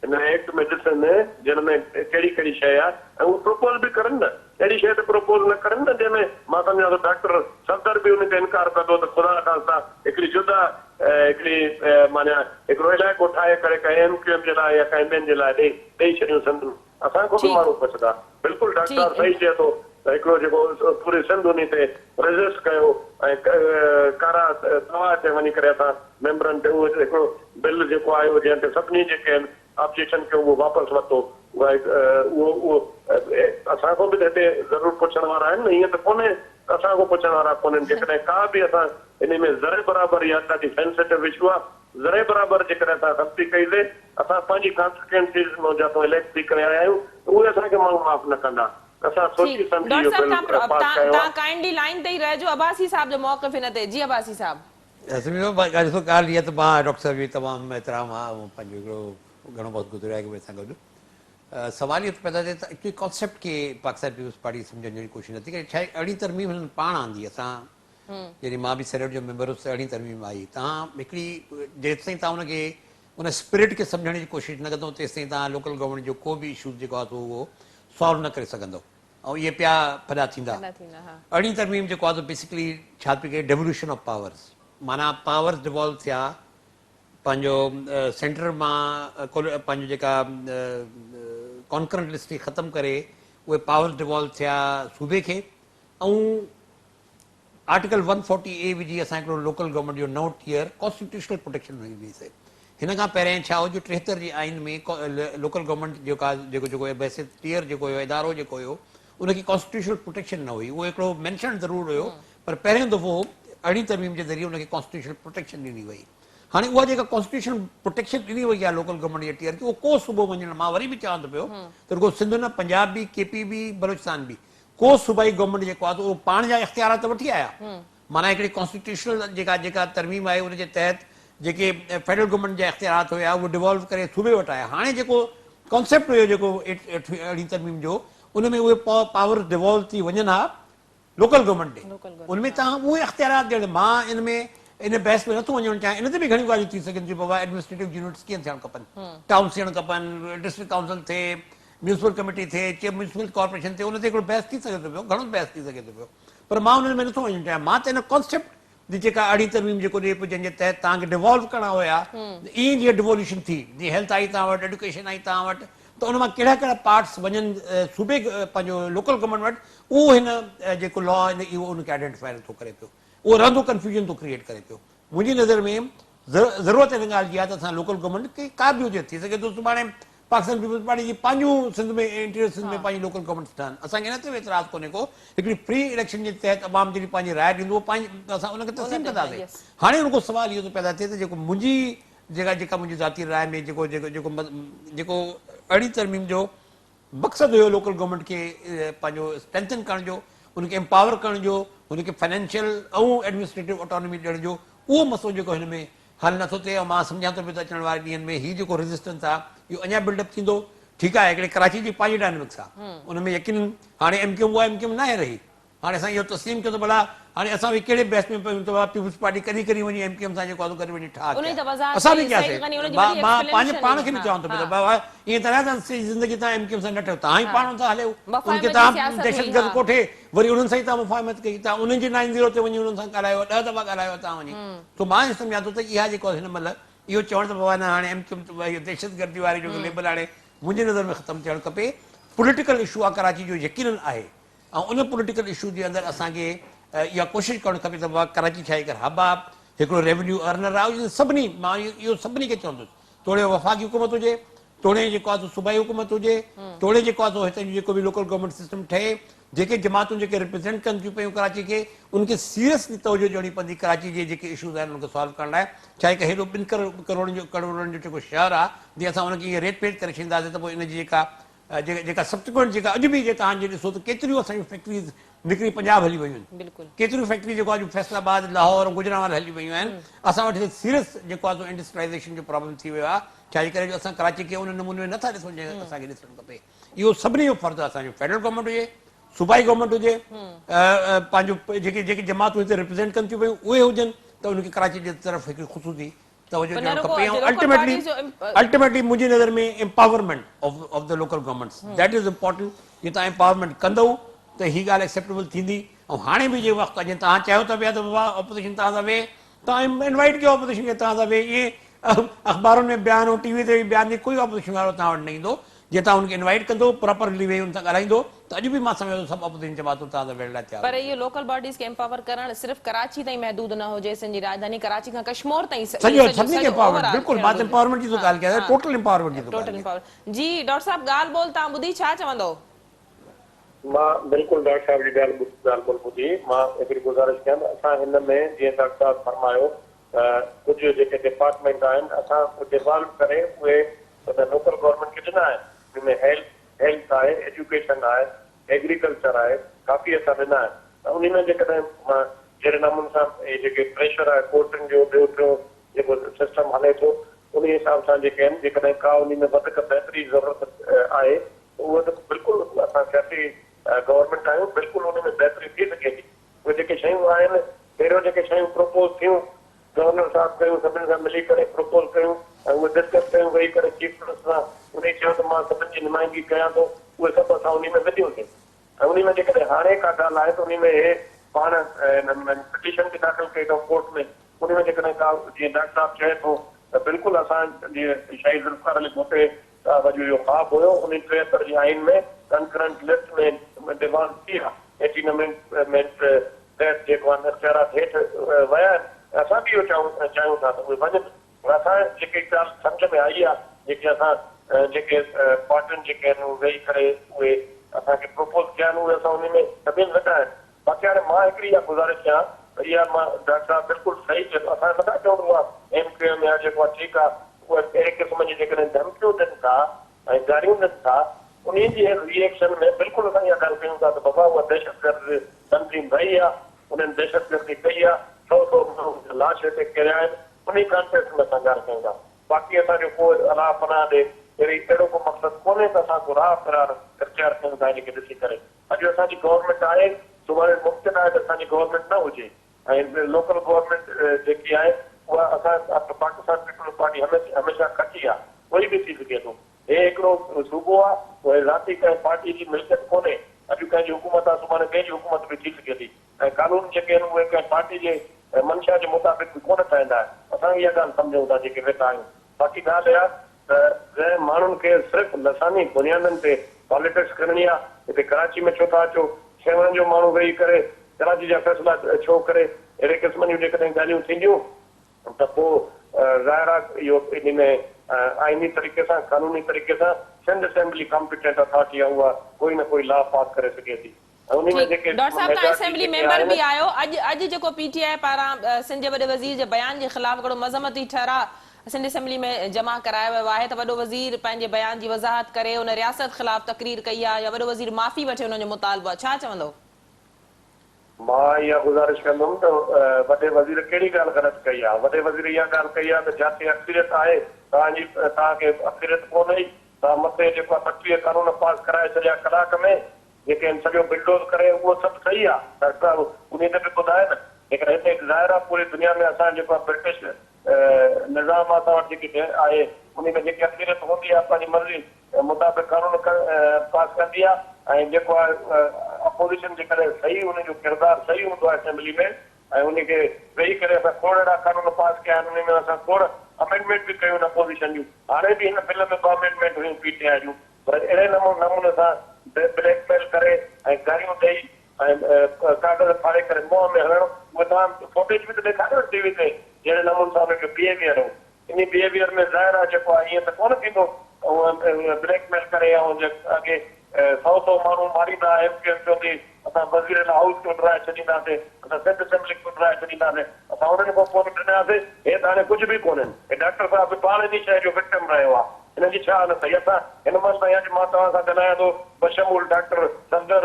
S3: هن ايڪٽ ۾ ڏسن جنھن ۾ ڪهڙي ڪهڙي شيء آهي ۽ اهو پروپوز به ڪرن نه اهڙي شيء ته پروپوز نه ڪرن نه جنهن ۾ مان سمجهان ٿو ڊاڪٽر صفدر به ان تي انڪار ڪندو ته خدا نخواسته هڪڙي جدا هڪڙي معنيٰ هڪڙو علائقو ٺاهي ڪري ڪنهن ايم ڪيو ايم جي لاء يا ڪنهن ٻين جي لاء ڏئي ڏئي ڇڏيون سنڌ ۾ اسان کان به ماڻهو پڇندا بلڪل ڊاڪٽر صاحب صحيح چئي ٿو ته هڪڙو جيڪو پوري سنڌ انهي تي ريزسٽ ڪيو ۽ ڪارا توا تي وڃي ڪري اسان ميمبرن تي اهو هڪڙو بل جيڪو آيو جنهن تي سڀني جيڪي آهن آبجيڪشن ڪيو اهو واپس ورتو اهو اهو اسان کان به ته هتي ضرور پڇڻ وارا آهن نه ائين ته ڪونهي ته اسان کان پڇڻ وارا ڪونهن جيڪڏهن ڪا به اسان انهي ۾ ذري برابر اها ڏاڍي سينسيٽو اشو آهي ذري برابر جيڪڏهن اسان غلطي ڪئي سي اسان پنهنجي ڪانسٽيٽوئنسيز مان جاتون اليڪٽ ٿي ڪري آيا آهيون ته اهي اسان کي ماڻهو معاف نه ڪندا اسان سوچي
S1: ٺيڪ
S3: سمجهي
S1: ڊاڪٽر
S3: اهو
S1: صاحب
S3: بل
S1: توهان
S3: پاس ڪيو
S1: توهان
S3: آهي.
S1: ڪائنڊلي لائين تي ئي رهجو عباسي صاحب جو موقف هن تي جي عباسي صاحب.
S2: سميع صاحب ڏسو ڳالهه اها ته مان ڊاڪٽر صاحب جو تمام احترام آهي ۽ پنهنجو هڪڙو گهڻو وقت گذريو آهي هڪ ٻئي سان گڏ سوال اهو ٿو پيدا ٿئي ته ايڪچوئلي ڪانسيپٽ کي پاڪستان پيپلز پارٽي سمجهڻ جي ڪوشش نٿي ڪري ڇا ارڙهين ترميم هنن پاڻ آندي اسان يعني مان به سينيٽ جو ميمبر هوس ارڙهين ترميم آئي تان هڪڙي جيستائين تان ان کي ان اسپرٽ کي سمجهڻ جي ڪوشش نه ڪندو تيستائين تان لوڪل گورنمينٽ جو ڪو به اشوز جيڪو آهي سو اهو سالو نه ڪري سگهندو ۽ اهي پيا ڦڏا ٿيندا. ارڙهين ترميم جيڪو آهي سو بيسڪلي ڇا پئي ڪري ڊيولوشن آف پاورز معنيٰ پاورز ڊيوالو ٿيا پنهنجو سينٽر مان پنهنجو جيڪا ڪانڪرنٽ لسٽ هئي ختم ڪري اهي پاورز ڊيوالو ٿيا صوبي کي ۽ آرٽيڪل ون فورٽي اي وجهي اسان هڪڙو لوڪل گورنمينٽ جو نئون ٽيئر ڪانسٽيٽيوشنل پروٽيڪشن ڏني وئي سي. هن کان پهريائين ڇا هو جو 73 جي آئين ۾ لوڪل گورنمينٽ جيڪا جيڪو جيڪو بحيثيت ٽيئر جيڪو هيو ادارو جيڪو هيو ان کي ڪانسٽيٽيوشنل پروٽيڪشن نه هئي اهو هڪڙو مينشن ضرور هيو پر پهريون دفعو ارڙهين ترميم جي ذريعي ان کي ڪانسٽيٽيوشنل پروٽيڪشن ڏني وئي. هاڻي اها جيڪا ڪانسٽيٽيوشنل پروٽيڪشن ڏني وئي آهي لوڪل گورنمينٽ جي ٽيئر کي اهو ڪو صوبو مڃڻ مان وري به چوان ٿو پيو ته رڳو سنڌ نه پنجاب به ڪي پي به بلوچستان به ڪو صوبائي گورنمينٽ جيڪو آهي اهو پاڻ جا اختيارات وٺي آيا معنيٰ هڪڙي ڪانسٽيٽيوشنل جيڪا جيڪا ترميم آئي ان جي تحت جيڪي فيڊرل گورنمينٽ جا اختيارات هيا اهي ڊيوالو ڪري صوبي وٽ آيا هاڻي جيڪو ڪانسيپٽ هيو جيڪو ارڙهين ترميم جو ان ۾ اهي پاور ڊيوالو ٿي وڃن ها لوڪل گورنمينٽ ڏي ان ۾ تهان اهي اختيارات ڏيڻ مان ان ۾ ان بحث ۾ نٿو وڃڻ چاهيان ان تي به گهڻيون ڳالهيون ٿي سگهن ٿيون بابا ايڊمنسٽريٽو يونٽس ڪيئن ٿيڻ کپن ٽائونس ٿيڻ کپن ڊسٽرڪٽ ڪائونسل ٿئي ميونسپل ڪميٽي ٿئي، چيف ميونسپل ڪارپوريشن ٿئي، ان تي هڪڙو بحث ٿي سگهي ٿو پيو، گهڻو بحث ٿي سگهي ٿو پيو، پر مان انهن ۾ نٿو وڃڻ چاهيان، مان ته ان ڪانسيپٽ جي جيڪا ارڙهين ترميم جيڪو ڏئي پيو جنهن جي تحت توهان کي ڊيوالو ڪرڻا هيا، ائين جيئن ڊيوالوشن ٿي، جيئن هيلٿ آئي توهان وٽ، ايڊيوڪيشن آئي توهان وٽ، ته ان مان ڪهڙا ڪهڙا پارٽس وڃن صوبي پنهنجو لوڪل گورنمينٽ وٽ، اهو هن جيڪو لا آهي اهو ان کي آئيڊينٽيفائي نٿو ڪري پيو، اهو رهندو ڪنفيوزن ٿو ڪريئيٽ ڪري پيو. منهنجي نظر ۾ ضرورت ان ڳالهه جي آهي ته اسان لوڪل گورنمينٽ کي ڪا به هجي، ٿي سگهي ٿو سڀاڻي پاڪستان پيپلز پارٽي جي پنهنجون سنڌ ۾ انٽيريئر سنڌ ۾ پنهنجي لوڪل گورنمينٽس ٺهن اسان کي ان تي به اعتراض ڪونهي ڪو هڪڙي فري اليڪشن جي تحت عوام جڏهن پنهنجي راء ڏيندو پنهنجي اسان ان کي تسليم ڪنداسين هاڻي رڳو سوال اهو ٿو پيدا ٿئي ته جيڪو منهنجي جيڪا جيڪا منهنجي ذاتي راء ۾ جيڪو جيڪو جيڪو جيڪو ارڙهين ترميم جو مقصد هيو لوڪل گورنمينٽ کي پنهنجو اسٽرينٿن ڪرڻ جو ان کي امپاور ڪرڻ جو ان کي فنانشل ۽ ايڊمنسٽريٽو آٽونومي ڏيڻ جو اهو مسئلو جيڪو هن ۾ حل نٿو ٿئي ۽ مان سمجهان ٿو پيو ته اچڻ واري ڏينهن ۾ هي جيڪو ريزسٽنس آهي اهو اڃا بلڊ اپ ٿيندو. ٺيڪ آهي هڪڙي ڪراچي جي پنهنجي ڊائنامڪس آهي ان ۾ يقينن هاڻي ايم ڪيو ايم اها ايم ڪيو ايم ناهي رهي هاڻي اسان اهو تسليم ڪيو ته ڀلا هاڻي اسان به ڪهڙي بحث ۾ پيون ته ڀلا پيپلز پارٽي ڪڏهن ڪڏهن وڃي ايم ڪيو ايم سان جيڪو آهي سو گڏ وڃي ٺاهه ڪيا اسان به ڪياسين مان پنهنجي پاڻ کي به چوان ٿو پيو ته بابا ائين ته ناهي ته سڄي زندگي توهان ايم ڪيو ايم سان نه ٺهيو توهان ئي پاڻ ان سان هليو ان کي توهان دهشتگرد ڪوٺي وري انهن سان ئي توهان مفاهمت ڪئي، توهان انهن جي نائن زيرو تي وڃي انهن سان ڳالهايو، ڏهه دفعا ڳالهايو توهان وڃي. سو مان اهو سمجهان ٿو ته اها جيڪو هن مهل اهو چوڻ ته بابا نه هاڻي ايم ڪيو ايم اهو دهشتگردي واري جيڪو ليبل هاڻي منهنجي نظر ۾ ختم ٿيڻ کپي. پوليٽيڪل اشو آهي ڪراچي جو يقينن آهي ۽ ان پوليٽيڪل اشو جي اندر اسان کي اها ڪوشش ڪرڻ کپي ته بابا ڪراچي ڇا هڪ هب آهي، هڪڙو ريونيو ارنر آهي، سڀني مان اهو سڀني کي چوندس توڙي وفاقي حڪومت هجي، توڙي جيڪو آهي سو صوبائي حڪومت هجي، توڙي جيڪو آهي سو هتي جو جيڪو به لوڪل گورنمينٽ سسٽم ٺهي، جيڪي جماعتون جيڪي ريپريزينٽ ڪن ٿيون پيون ڪراچي کي، ان کي سيريسلي توجهه ڏيڻي پوندي ڪراچي جي جيڪي اشوز آهن ان کي سالو ڪرڻ لاء، ڇا هڪ هيڏو ٻن ڪروڙن جو ڪروڙن جو جيڪو شهر آهي، جي اسان ان کي ائين ريت پيٽ ڪري ڇڏينداسين ته پوء ان جي جيڪا جيڪا سبسيڪوئنٽ جيڪا اڄ به جي توهان جي ڏسو ته ڪيتريون اسان جون فيڪٽريز نڪري پنجاب هلي ويون آهن ڪيتريون فيڪٽريون جيڪو آهي فيصل آباد لاهور ۽ گجرانوالا هلي ويون آهن اسان وٽ هتي سيريس جيڪو آهي سو انڊسٽريلائيزيشن جو پرابلم ٿي ويو آهي ڇا جي ڪري جو اسان ڪراچي کي ان نموني ۾ نٿا ڏسون جنهن اسان کي ڏسڻ کپي اهو سڀني جو فرض آهي اسان جو فيڊرل گورنمينٽ هجي صوبائي گورنمينٽ هجي پنهنجو جيڪي جيڪي جماعتون هتي ريپريزينٽ ڪن ٿيون پيون اهي هجن ته ان کي ڪراچي جي طرف هڪ خصوصي توجه ڏيڻ کپي ۽ الٽيميٽلي الٽيميٽلي منهنجي نظر ۾ empowerment of the local governments that is important جي توهان امپاورمينٽ ڪندو ته هي ڳالهه ايڪسيپٽيبل ٿيندي ۽ هاڻي به جي وقت جي توهان چاهيو ٿا پيا ته بابا اپوزيشن توهان سان ويهي توهان انوائٽ ڪيو اپوزيشن کي توهان سان ويهي ائين اخبارن ۾ بيان ۽ ٽي وي تي بيان ڏي ڪوئي اپوزيشن وارو توهان وٽ نه ايندو جي توهان ان کي انوائيٽ ڪندو پراپرلي ويهي ان سان ڳالهائيندو ته اڄ به مان سمجهان ٿو سڀ اپوزيشن جماعتون توهان سان ويهڻ لاء تيار
S1: پر اهو لوڪل باڊيز کي امپاور ڪرڻ صرف ڪراچي تائين محدود نه هجي سنڌ جي راڄڌاني ڪراچي کان ڪشمور تائين
S2: سڄو سڀني کي امپاورمينٽ بلڪل مان ته امپاورمينٽ جي ٿو ڳالهه ڪيان ٽوٽل امپاورمينٽ جي ٿو ڳالهه
S1: ڪيان. جي ڊاڪٽر صاحب ڳالهه ٻولهه توهان ٻڌي ڇا چوندو؟
S3: مان بلڪل ڊاڪٽر صاحب جي ڳالهه ڳالهه ٻولهه ٻڌي مان هڪڙي گذارش ڪيان ته اسان هن ۾ جيئن ڊاڪٽر صاحب فرمايو ته ڪجهه جيڪي ڊپارٽمينٽ آهن اسان ڊيوالو ڪري اهي ته لوڪل گورنمينٽ کي ڏنا آهن ان ۾ هيلٿ هيلٿ آهي ايجوڪيشن آهي ايگريڪلچر آهي ڪافي اسان ڏنا آهن ته انهي ۾ جيڪڏهن جهڙي نموني سان هي جيڪي پريشر آهي ڪورٽن جو ٻيو ٽيون جيڪو سسٽم هلي ٿو انهي حساب سان جيڪي آهن جيڪڏهن ڪا انهي ۾ وڌڪ بهتري جي ضرورت آهي ته اهو ته بلڪل اسان سياسي گورنمينٽ آهيون بلڪل انهي ۾ بهتري ٿي سگهي ٿي. اهي جيڪي شيون آهن پهريون جيڪي شيون پروپوز ٿيون گورنر صاحب ڪيون سڀني سان ملي ڪري پروپوز ڪيون ۽ اهي ڊسڪس ڪيون ويهي ڪري چيف منسٽر سان انهي چيو ته مان سڀن جي نمائندگي ڪيان ٿو اهي سڀ اسان انهي ۾ وڌيونسين ۽ انهي ۾ جيڪڏهن هاڻي ڪا ڳالهه آهي ته انهي ۾ هي پاڻ هن پٽيشن به داخل ڪئي اٿئون ڪورٽ ۾ انهي ۾ جيڪڏهن ڪا جيئن ڊاڪٽر صاحب چئي ٿو ته بلڪل اسان جيئن شهيد ذوالفقار علي ڀٽي صاحب جو اهو خواب هيو انهي 73 جي آئين ۾ ڪنڪرنٽ لسٽ ۾ ڊيوالو ٿي ها ايٽين امينڊمينٽ تحت جيڪو آهن اختيارات هيٺ ويا آهن ۽ اسان به اهو چاهيون چاهيون ٿا ته اهي وڃن پر اسان جيڪي ڳالهه سمجهه ۾ آئي آهي جيڪي اسان جيڪي پارٽين جيڪي آهن اهي ويهي ڪري اهي اسان کي پروپوز ڪيا آهن اهي اسان انهي ۾ سڀني وڌا آهن باقي هاڻي مان هڪڙي اها گذارش ڪيان ته اها مان ڊاڪٽر صاحب بلڪل صحيح چئي ٿو اسان نٿا چئون ته اها ايم ڪيو ايم يا جيڪو آهي ٺيڪ آهي اها اهڙي قسم جي جيڪڏهن ڌمڪيون ڏين ٿا ۽ گاريون ڏين ٿا انهي جي ري ايڪشن ۾ بلڪل اسان اها ڳالهه ڪيون ٿا ته بابا اها دهشتگرد تنظيم رهي آهي انهن دهشتگردي ڪئي آهي سئو سئو ماڻهن جا لاش هتي ڪريا آهن انهي ڪانٽيڪسٽ ۾ اسان ڳالهه ڪيون ٿا. باقي اسان جو ڪو الله پناهه ڏي اهڙي اهڙو ڪو مقصد ڪونهي ته اسان ڪو راهه فرار اختيار ڪيون ٿا ان کي ڏسي ڪري. اڄ اسان جي گورنمينٽ آهي سڀاڻي ممڪن آهي ته اسان جي گورنمينٽ نه هجي ۽ لوڪل گورنمينٽ جيڪي آهي اها اسان پاڪستان پيپلز پارٽي هميشه کٽي آهي ڪوئي به ٿي سگهي ٿو. هي هڪڙو صوبو آهي اهي ذاتي ڪنهن پارٽي جي ملڪيت ڪونهي اڄ ڪنهن جي حڪومت آهي سڀاڻي ٻئي جي حڪومت به ٿي سگهي ٿي. ۽ قانون جيڪي آهن اهي ڪنهن پارٽي جي منشا جي مطابق به ڪونه ٺهندا آهن. اسان اها ڳالهه سمجهون ٿا جيڪي ويٺا آهيون. باقي ڳالهه اها ته جنهن ماڻهن کي صرف لساني بنيادن تي پاليٽڪس ڪرڻي آهي، هتي ڪراچي ۾ ڇو ٿا اچو، سيوهڻ جو ماڻهو ويهي ڪري ڪراچي جا فيصلا ڇو ڪري، اهڙي قسم جون جيڪڏهن ڳالهيون ٿينديون ته پوء ظاهر آهي اهو انهي ۾ آئيني طريقي سان قانوني طريقي سان سنڌ اسيمبلي ڪامپيٽنٽ اٿارٽي آهي اها ڪوئي نه ڪوئي لا پاس ڪري سگهي ٿي. ۽ انهي ۾
S1: ٺيڪ
S3: جيڪي
S1: ڊاڪٽر صاحب توهان
S3: ميجارٽي
S1: اسيمبلي
S3: جيڪي
S1: ميمبر
S3: آهن.
S1: به آهيو اڄ اڄ جيڪو پي ٽي آء پاران سنڌ جي وڏي وزير جي بيان جي خلاف هڪڙو مذمتي ٺهراء سنڌ اسيمبلي ۾ جمع ڪرايو ويو آهي ته وڏو وزير پنهنجي بيان جي وضاحت ڪري ان رياست خلاف تقرير ڪئي آهي يا وڏو وزير معافي وٺي ان جو مطالبو آهي ڇا چوندو؟
S3: مان اها گذارش ڪندم ته وڏي وزير ڪهڙي ڳالهه غلط ڪئي آهي وڏي وزير اها ڳالهه ڪئي آهي ته جاتي اڪثريت آهي توهان جي توهان کي اڪثريت ڪونه هئي توهان مٿي جيڪو آهي 25 قانون پاس ڪرائي ڇڏيا ڪلاڪ ۾ جيڪي هن سڄو بلڊوز ڪري اهو سڀ صحيح آ ڊاڪٽر صاحب انهي تي به ٻڌائي نه جيڪڏهن هتي ظاهر آ پوري دنيا ۾ اسان جيڪو آ برٽش نظام آ اسان وٽ جيڪي آهي انهي ۾ جيڪي اڪثريت هوندي آ پنهنجي مرضي مطابق قانون پاس ڪندي آ ۽ جيڪو آ اپوزيشن جيڪڏهن صحيح انهي جو ڪردار صحيح هوندو آ اسيمبلي ۾ ۽ انهي کي ويهي ڪري اسان کوڙ اهڙا قانون پاس ڪيا آهن انهي ۾ اسان کوڙ امينڊمينٽ به ڪيون آهن اپوزيشن جون هاڻي به هن بل ۾ ٻه امينڊمينٽ هيون پي ٽي آء جون پر اهڙي نموني سان بليڪ ميل ڪري ۽ گاريون ڏئي ۽ ڪاغذ ڦاڙي ڪري منهن ۾ هڻڻ اهي توهان فوٽيج به ته ڏيکاريو نه ٽي وي تي جهڙي نموني سان انهن جو بيهيويئر هو انهي بيهيويئر ۾ ظاهر آهي جيڪو آهي ائين ته ڪونه ٿيندو ته بليڪ ميل ڪري ۽ اڳي سئو سئو ماڻهو ماريندا ايم ڪيو ايم چوندي اسان وزير اعليٰ هائوس کي اڏرائي ڇڏينداسين، اسان سنڌ اسيمبلي کي اڏرائي ڇڏينداسين، اسان انهن کان ڪونه ڊناسين، هي ته هاڻي ڪجهه به ڪونهن، هي ڊاڪٽر صاحب به پاڻ انهي شيء جو وڪٽم رهيو آهي، هنن جي ڇا حالت آهي، اسان هن مهل تائين اڄ مان توهان سان ڳالهايان ٿو بشمول ڊاڪٽر صفدر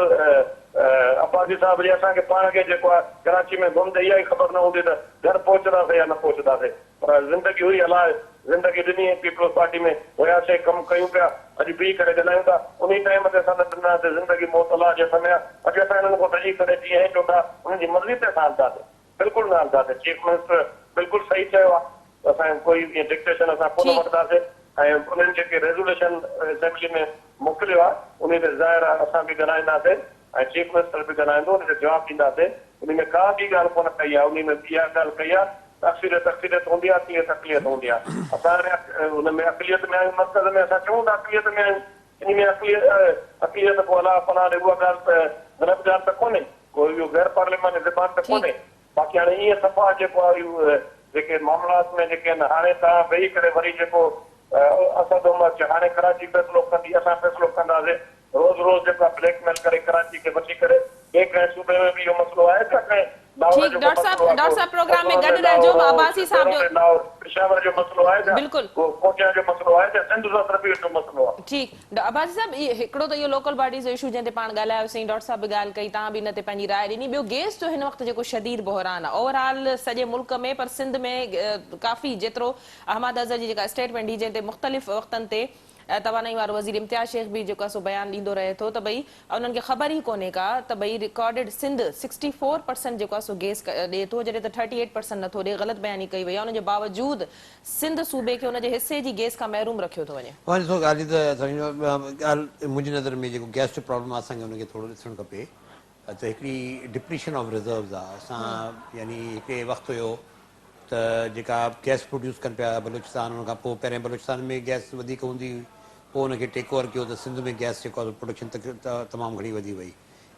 S3: عباسي صاحب جي اسان کي پاڻ کي جيڪو آهي ڪراچي ۾ گم ته اها ئي خبر نه هوندي ته گهر پهچنداسين يا نه پهچنداسين. پر زندگي هئي الله زندگي ڏني ۽ پيپلز پارٽي ۾ هياسين ڪم ڪيون پيا اڄ بيهي ڪري ڳالهايون ٿا انهي ٽائيم تي اسان نه ڏناسين زندگي موت الله جي هٿ ۾ آ اڄ اسان انهن کان ڊڄي ڪري جيئن هي چوندا انهن جي مرضي تي اسان هلنداسين بلڪل نه هلنداسين چيف منسٽر بلڪل صحيح چيو آ ته اسان ڪوئي ائين ڊڪٽيشن اسان ڪونه وٺنداسين ۽ انهن جيڪي ريزوليشن اسيمبلي ۾ موڪليو آ انهي تي ظاهر آ اسان به ڳالهائينداسين ۽ چيف منسٽر به ڳالهائيندو ان جو جواب ڏينداسين انهي ۾ ڪا ٻي ڳالهه ڪونه ڪئي آ انهي ۾ اها ڳالهه ڪئي آ ته اڪثريت اڪثريت هوندي آ اقليت اقليت هوندي آ اسان هاڻي ان ۾ اقليت ۾ آهيون مرڪز ۾ اسان چئون ٿا اقليت ۾ آهيون انهي ۾ اقليت اقليت پوء الله پناهه ڏي اها ڳالهه ته غلط ڳالهه ته ڪونهي ڪو اهو غير پارلياماني زبان ته ڪونهي باقي هاڻي ائين صفا جيڪو آ اهو جيڪي معاملات ۾ جيڪي آهن هاڻي توهان ويهي ڪري وري جيڪو اسد عمر چي هاڻي ڪراچي فيصلو ڪندي اسان فيصلو ڪنداسين روز روز جيڪو آ بليڪ ميل ڪري ڪراچي کي وٺي ڪري ٻئي ڪنهن صوبي ۾ به اهو مسئلو آهي ڇا ڪنهن لاهور
S1: ٺيڪ
S3: جو ڪو
S1: ڊاڪٽر صاحب
S3: مسئلو آهي
S1: ڊاڪٽر
S3: ڪو
S1: صاحب پروگرام ۾
S3: بيرون
S1: گڏ رهجو
S3: لاهور
S1: مان عباسي صاحب جو
S3: بيرون لاهور پشاور جو مسئلو آهي يا
S1: بلڪل.
S3: ڪو ڪوئٽيا جو مسئلو آهي يا سنڌ سان صرف جو مسئلو آهي.
S1: ٺيڪ عباسي صاحب هڪڙو ته اهو لوڪل باڊيز جو اشو جنهن تي پاڻ ڳالهايوسين ڊاڪٽر صاحب به ڳالهه ڪئي توهان به ان تي پنهنجي راء ڏني ٻيو گيس جو هن وقت جيڪو شديد بحران آهي اوور آل سڄي ملڪ ۾ پر سنڌ ۾ ڪافي جيترو حماد اظهر جي جيڪا اسٽيٽمينٽ هئي جنهن تي مختلف وقتن تي توانائي وارو وزير امتياز شيخ به جيڪو آهي سو بيان ڏيندو رهي ٿو ته ڀئي انهن کي خبر ئي ڪونهي ڪا ته ڀئي رڪارڊڊ سنڌ 64 پرسنٽ جيڪو آهي سو گيس ڏئي ٿو جڏهن ته 38 پرسنٽ نٿو ڏئي غلط بياني ڪئي وئي آهي ان جي باوجود سنڌ صوبي کي ان جي حصي جي گيس کان محروم رکيو ٿو وڃي.
S2: اوهان ڏسو ڳالهه هي ته ڳالهه منهنجي نظر ۾ جيڪو گيس جو پرابلم آهي اسان کي ان کي ٿورو ڏسڻ کپي ته هڪڙي ڊپليشن آف ريزروز آهي اسان يعني هڪڙي وقت هيو ته جيڪا گئس پروڊيوس ڪن پيا بلوچستان ان کان پوء پهرين بلوچستان ۾ گئس وڌيڪ هوندي هئي پوء ان کي ٽيڪ اوور ڪيو ته سنڌ ۾ گئس جيڪو آهي پروڊڪشن تمام گهڻي وڌي وئي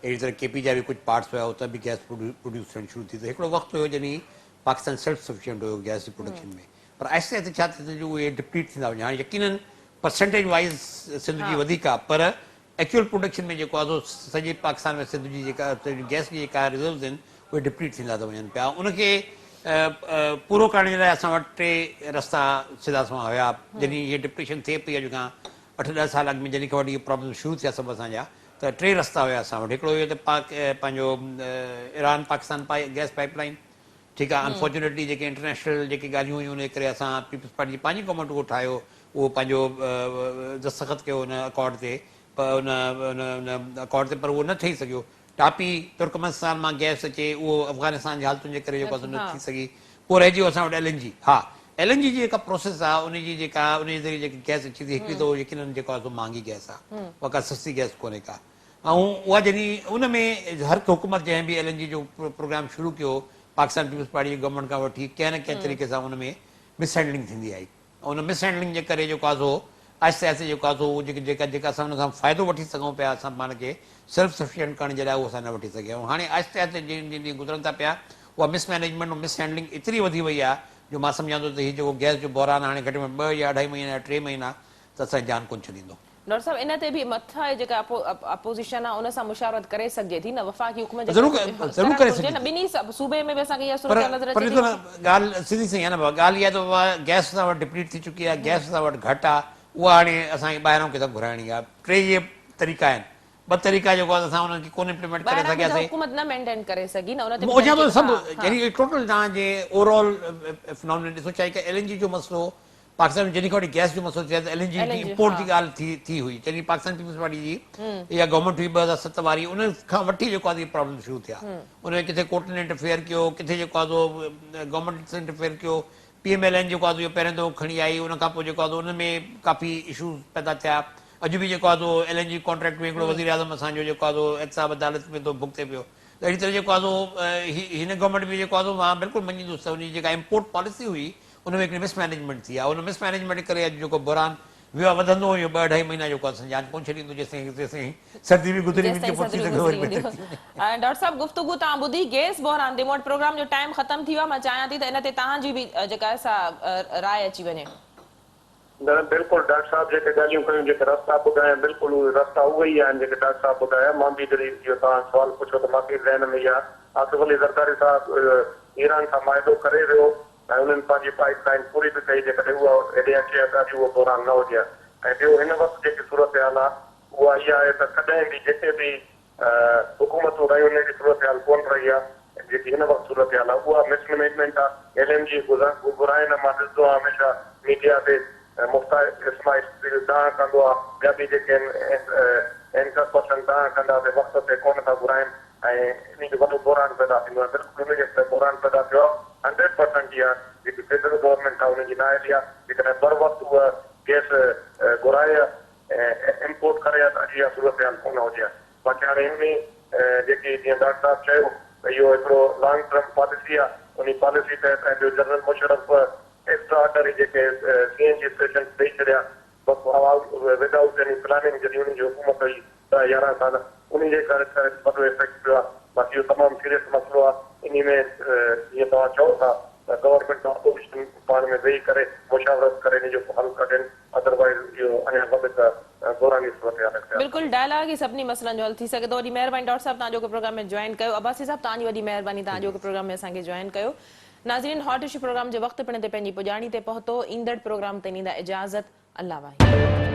S2: اهڙي طرح ڪي پي جا به ڪجهه پارٽس هيا اتان به گئس پروڊيوس ٿيڻ شروع ٿي ته هڪڙو وقت هيو جڏهن پاڪستان سيلف سفيشنٽ هيو گئس جي پروڊڪشن ۾ پر آهستي آهستي ڇا ٿئي ٿو جو اهي ڊپليٽ ٿيندا وڃن هاڻي يقينن پرسنٽيج وائز سنڌ جي وڌيڪ آهي پر ايڪچوئل پروڊڪشن ۾ جيڪو آهي سو سڄي پاڪستان ۾ سنڌ جي جيڪا گئس جي جيڪا ريزروز آهن اهي ڊپليٽ ٿيندا ٿا وڃن پيا ان کي پورو ڪرڻ جي لاء اسان وٽ ٽي رستا سڌا سنوان هيا جڏهن هي ڊپليشن ٿئي پئي اڄ کان اٺ ڏهه سال اڳ ۾ جڏهن کان وٺي اهي پرابلم شروع ٿيا سڀ اسان جا ته ٽي رستا هيا اسان وٽ هڪڙو اهو ته پاڪ پنهنجو Iran Pakistan gas pipe line ٺيڪ آهي انفارچونيٽلي جيڪي انٽرنيشنل جيڪي ڳالهيون هيون ان جي ڪري اسان پيپلز پارٽي جي پنهنجي گورنمينٽ اهو ٺاهيو اهو پنهنجو دستخط ڪيو ان اڪارڊ تي ان ان اڪارڊ تي پر اهو نه ٺهي سگهيو ٽاپي ترڪمنستان مان گئس اچي اهو افغانستان جي حالتن جي ڪري جيڪو آهي نه ٿي سگهي پوء رهجي ويو اسان وٽ ايل اين جي ها ايل اين جي جي جيڪا پروسيس آهي ان جي جيڪا ان جي ذريعي جيڪي گئس اچي ٿي هڪڙي ته يقينن جيڪو آهي سو مهانگي گئس آهي اها ڪا سستي گئس ڪونهي ڪا ۽ اها جڏهن ان ۾ هر حڪومت جنهن به ايل اين جي جو پروگرام شروع ڪيو پاڪستان پيپلز پارٽي جي گورنمينٽ کان وٺي ڪنهن نه ڪنهن طريقي سان ان ۾ مس هينڊلنگ ٿيندي آئي ۽ ان مس هينڊلنگ جي ڪري جيڪو آهي سو آهستي آهستي جيڪو آهي سو اهو جيڪي جيڪا جيڪا اسان ان سان فائدو وٺي سگهون پيا اسان پاڻ کي سيلف سفيشنٽ ڪرڻ جي لاء اهو اسان نه وٺي سگهيا آهيون هاڻي آهستي آهستي جيئن جيئن ڏينهن گذرن ٿا پيا اها مس مئنيجمينٽ ۽ مس هينڊلنگ ايتري وڌي وئي آهي جو مان سمجهان ٿو ته هي جيڪو گئس جو بحران هاڻي گهٽ ۾ گهٽ ٻه يا اڍائي مهينا يا ٽي مهينا ته اسان جي جان ڪونه ڇڏيندو.
S1: ڊاڪٽر صاحب ان تي به مٿان جيڪا اپوزيشن آهي ان سان مشاورت ڪري سگهجي ٿي نه وفاقي حڪومت جيڪا
S2: ضرور
S1: ڪرڻ
S2: ڪري
S1: گهرجي
S2: سگهجي
S1: نه
S2: ٿي
S1: ٻنهي صوبي ۾ به اسان کي اها
S2: پر
S1: صورتحال نظر
S2: پر
S1: اچي
S2: ڏسو
S1: ٿي
S2: نه ڳالهه سڌي سئي آهي نه بابا ڳالهه اها ته بابا گئس اسان وٽ ڊپليٽ ٿي چڪي آهي گئس اسان وٽ گهٽ آهي اها هاڻي اسان کي ٻاهران ڪٿان گهرائڻي آهي ٽي اهي طريقا آهن ٻه طريقا جيڪو آهي اسان انهن کي ڪونه امپليمينٽ ڪري
S1: ٻاهران به ته
S2: سگهياسين
S1: حڪومت نه مينٽين ڪري سگهي نه ان تي به
S2: مون چيان ٿو
S1: تنقيد
S2: سڀ
S1: ها ها
S2: يعني ٽوٽل توهان جي اوور آل فنامينا ڏسو چاهي ايل اين جي جو مسئلو پاڪستان ۾ جڏهن کان وٺي گئس جو مسئلو ٿيو آهي ته ايل اين جي جي امپورٽ جي ڳالهه ٿي ٿي هئي جڏهن پاڪستان پيپلز پارٽي جي اها گورنمينٽ هئي 2007 واري ان کان وٺي جيڪو آهي پرابلم شروع ٿيا ان ۾ ڪٿي ڪورٽن انٽرفيئر ڪيو ڪٿي جيڪو آهي سو گورنمينٽ انٽرفيئر ڪيو پي ايم ايل اين جيڪو آهي اهو پهريون دفعو کڻي آئي ان کان پوء جيڪو آهي ان ۾ ڪافي اشوز پيدا ٿيا اڄ به جيڪو آهي سو ايل اين جي ڪانٽريڪٽ ۾ هڪڙو وزير اعظم اسان جو جيڪو آهي سو احتساب عدالت ۾ ٿو ڀڳتي پيو ته اهڙي طرح جيڪو آهي سو هن گورنمينٽ به جيڪو آهي سو مان بلڪل مڃيندس ته ان جي جيڪا امپورٽ پاليسي هئي ان ۾ هڪڙي مس مئنيجمينٽ ٿي آهي، ان مس مئنيجمينٽ ڪري اڄ جيڪو بحران ويو آهي وڌندو اهو ٻه اڍائي مهينا جيڪو اسان جان ڪونه ڇڏيندو جيستائين تيستائين سردي به گذري ويندي
S1: جيستائين
S2: پوء ٿي
S1: سردي
S2: سگهي وري
S1: گذري
S2: بهتر
S1: ويندي.
S2: ٿي وڃي.
S1: ڊاڪٽر صاحب گفتگو توهان ٻڌي گئس بحران تي مون وٽ پروگرام جو ٽائيم ختم ٿي ويو آهي مان چاهيان ٿي ته ان تي توهان جي به جيڪا آهي سا راء اچي وڃي.
S3: نه بلڪل ڊاڪٽر صاحب جيڪي ڳالهيون ڪيون جيڪي رستا ٻڌايا بلڪل اهي رستا اهي ئي آهن جيڪي ڊاڪٽر صاحب ٻڌايا مان به جڏهن اهو توهان سوال پڇيو ته مان کي ذهن ۾ اها آصف علي زرداري صاحب ايران سان معاهدو ڪري ويو ۽ انهن پنهنجي پائيپ لائين پوري به ڪئي جيڪڏهن اها هيڏي اچي ها ته اڄ اهو بحران نه هجي ها ۽ ٻيو هن وقت جيڪي صورتحال آهي اها اها آهي ته ڪڏهن به جيڪي به حڪومتون رهيون اهڙي صورتحال ڪونه رهي آهي جيڪي هن وقت صورتحال آهي اها مس مئنيجمينٽ آهي ايل اين جي گهرائن مان ڏسندو آهيان هميشه ميڊيا تي مفتاح اسماعيل دانهن ڪندو آهي ٻيا به جيڪي آهن اينڪر پرسن دانهن ڪندا ته وقت تي ڪونه ٿا گهرائن ۽ انهي جو وڏو بحران پيدا ٿيندو آهي بلڪل انهي جي ڪري بحران پيدا ٿيو آهي هنڊريڊ پرسنٽ اها جيڪي فيڊرل گورنمينٽ آهي انهي جي نااهلي آهي جيڪڏهن بر وقت اها گئس گهرائي ها ۽ امپورٽ ڪري ها ته اڄ اها صورتحال ڪونه هجي ها باقي هاڻي انهي جيڪي جيئن ڊاڪٽر صاحب چيو ته اهو هڪڙو لانگ ٽرم پاليسي آهي انهي پاليسي تحت ۽ ٻيو جنرل مشرف ايڪسٽرا آرڊنري جيڪي سي اين جي اسٽيشنز ڏئي ڇڏيا ود آئوٽ ايني پلاننگ جڏهن انهن جي حڪومت هئي ڏهه يارهن سال انهي جي ڪري وڏو افيڪٽ پيو آهي باقي اهو تمام سيريس مسئلو آهي انهي ۾ جيئن توهان چئو ٿا ته گورنمينٽ اپوزيشن پاڻ ۾ ويهي ڪري مشاورت ڪري ان جو ڪو حل ڪڍين ادروائيز اهو اڃا وڌيڪ بحراني صورتحال اختيار
S1: بلڪل
S3: ڪندي.
S1: ڊائلاگ ئي سڀني مسئلن جو حل ٿي سگهي ٿو. وڏي مهرباني ڊاڪٽر صاحب توهان اڄوڪي پروگرام ۾ جوائن ڪيو. عباسي صاحب توهان جي وڏي مهرباني توهان اڄوڪي پروگرام ۾ اسان کي جوائن ڪيو. ناظرين هاٽ اشو پروگرام جو وقت پڻ هتي پنهنجي پڄاڻي تي پهتو. ايندڙ پروگرام تائين ڏيندا اجازت. الله واهي.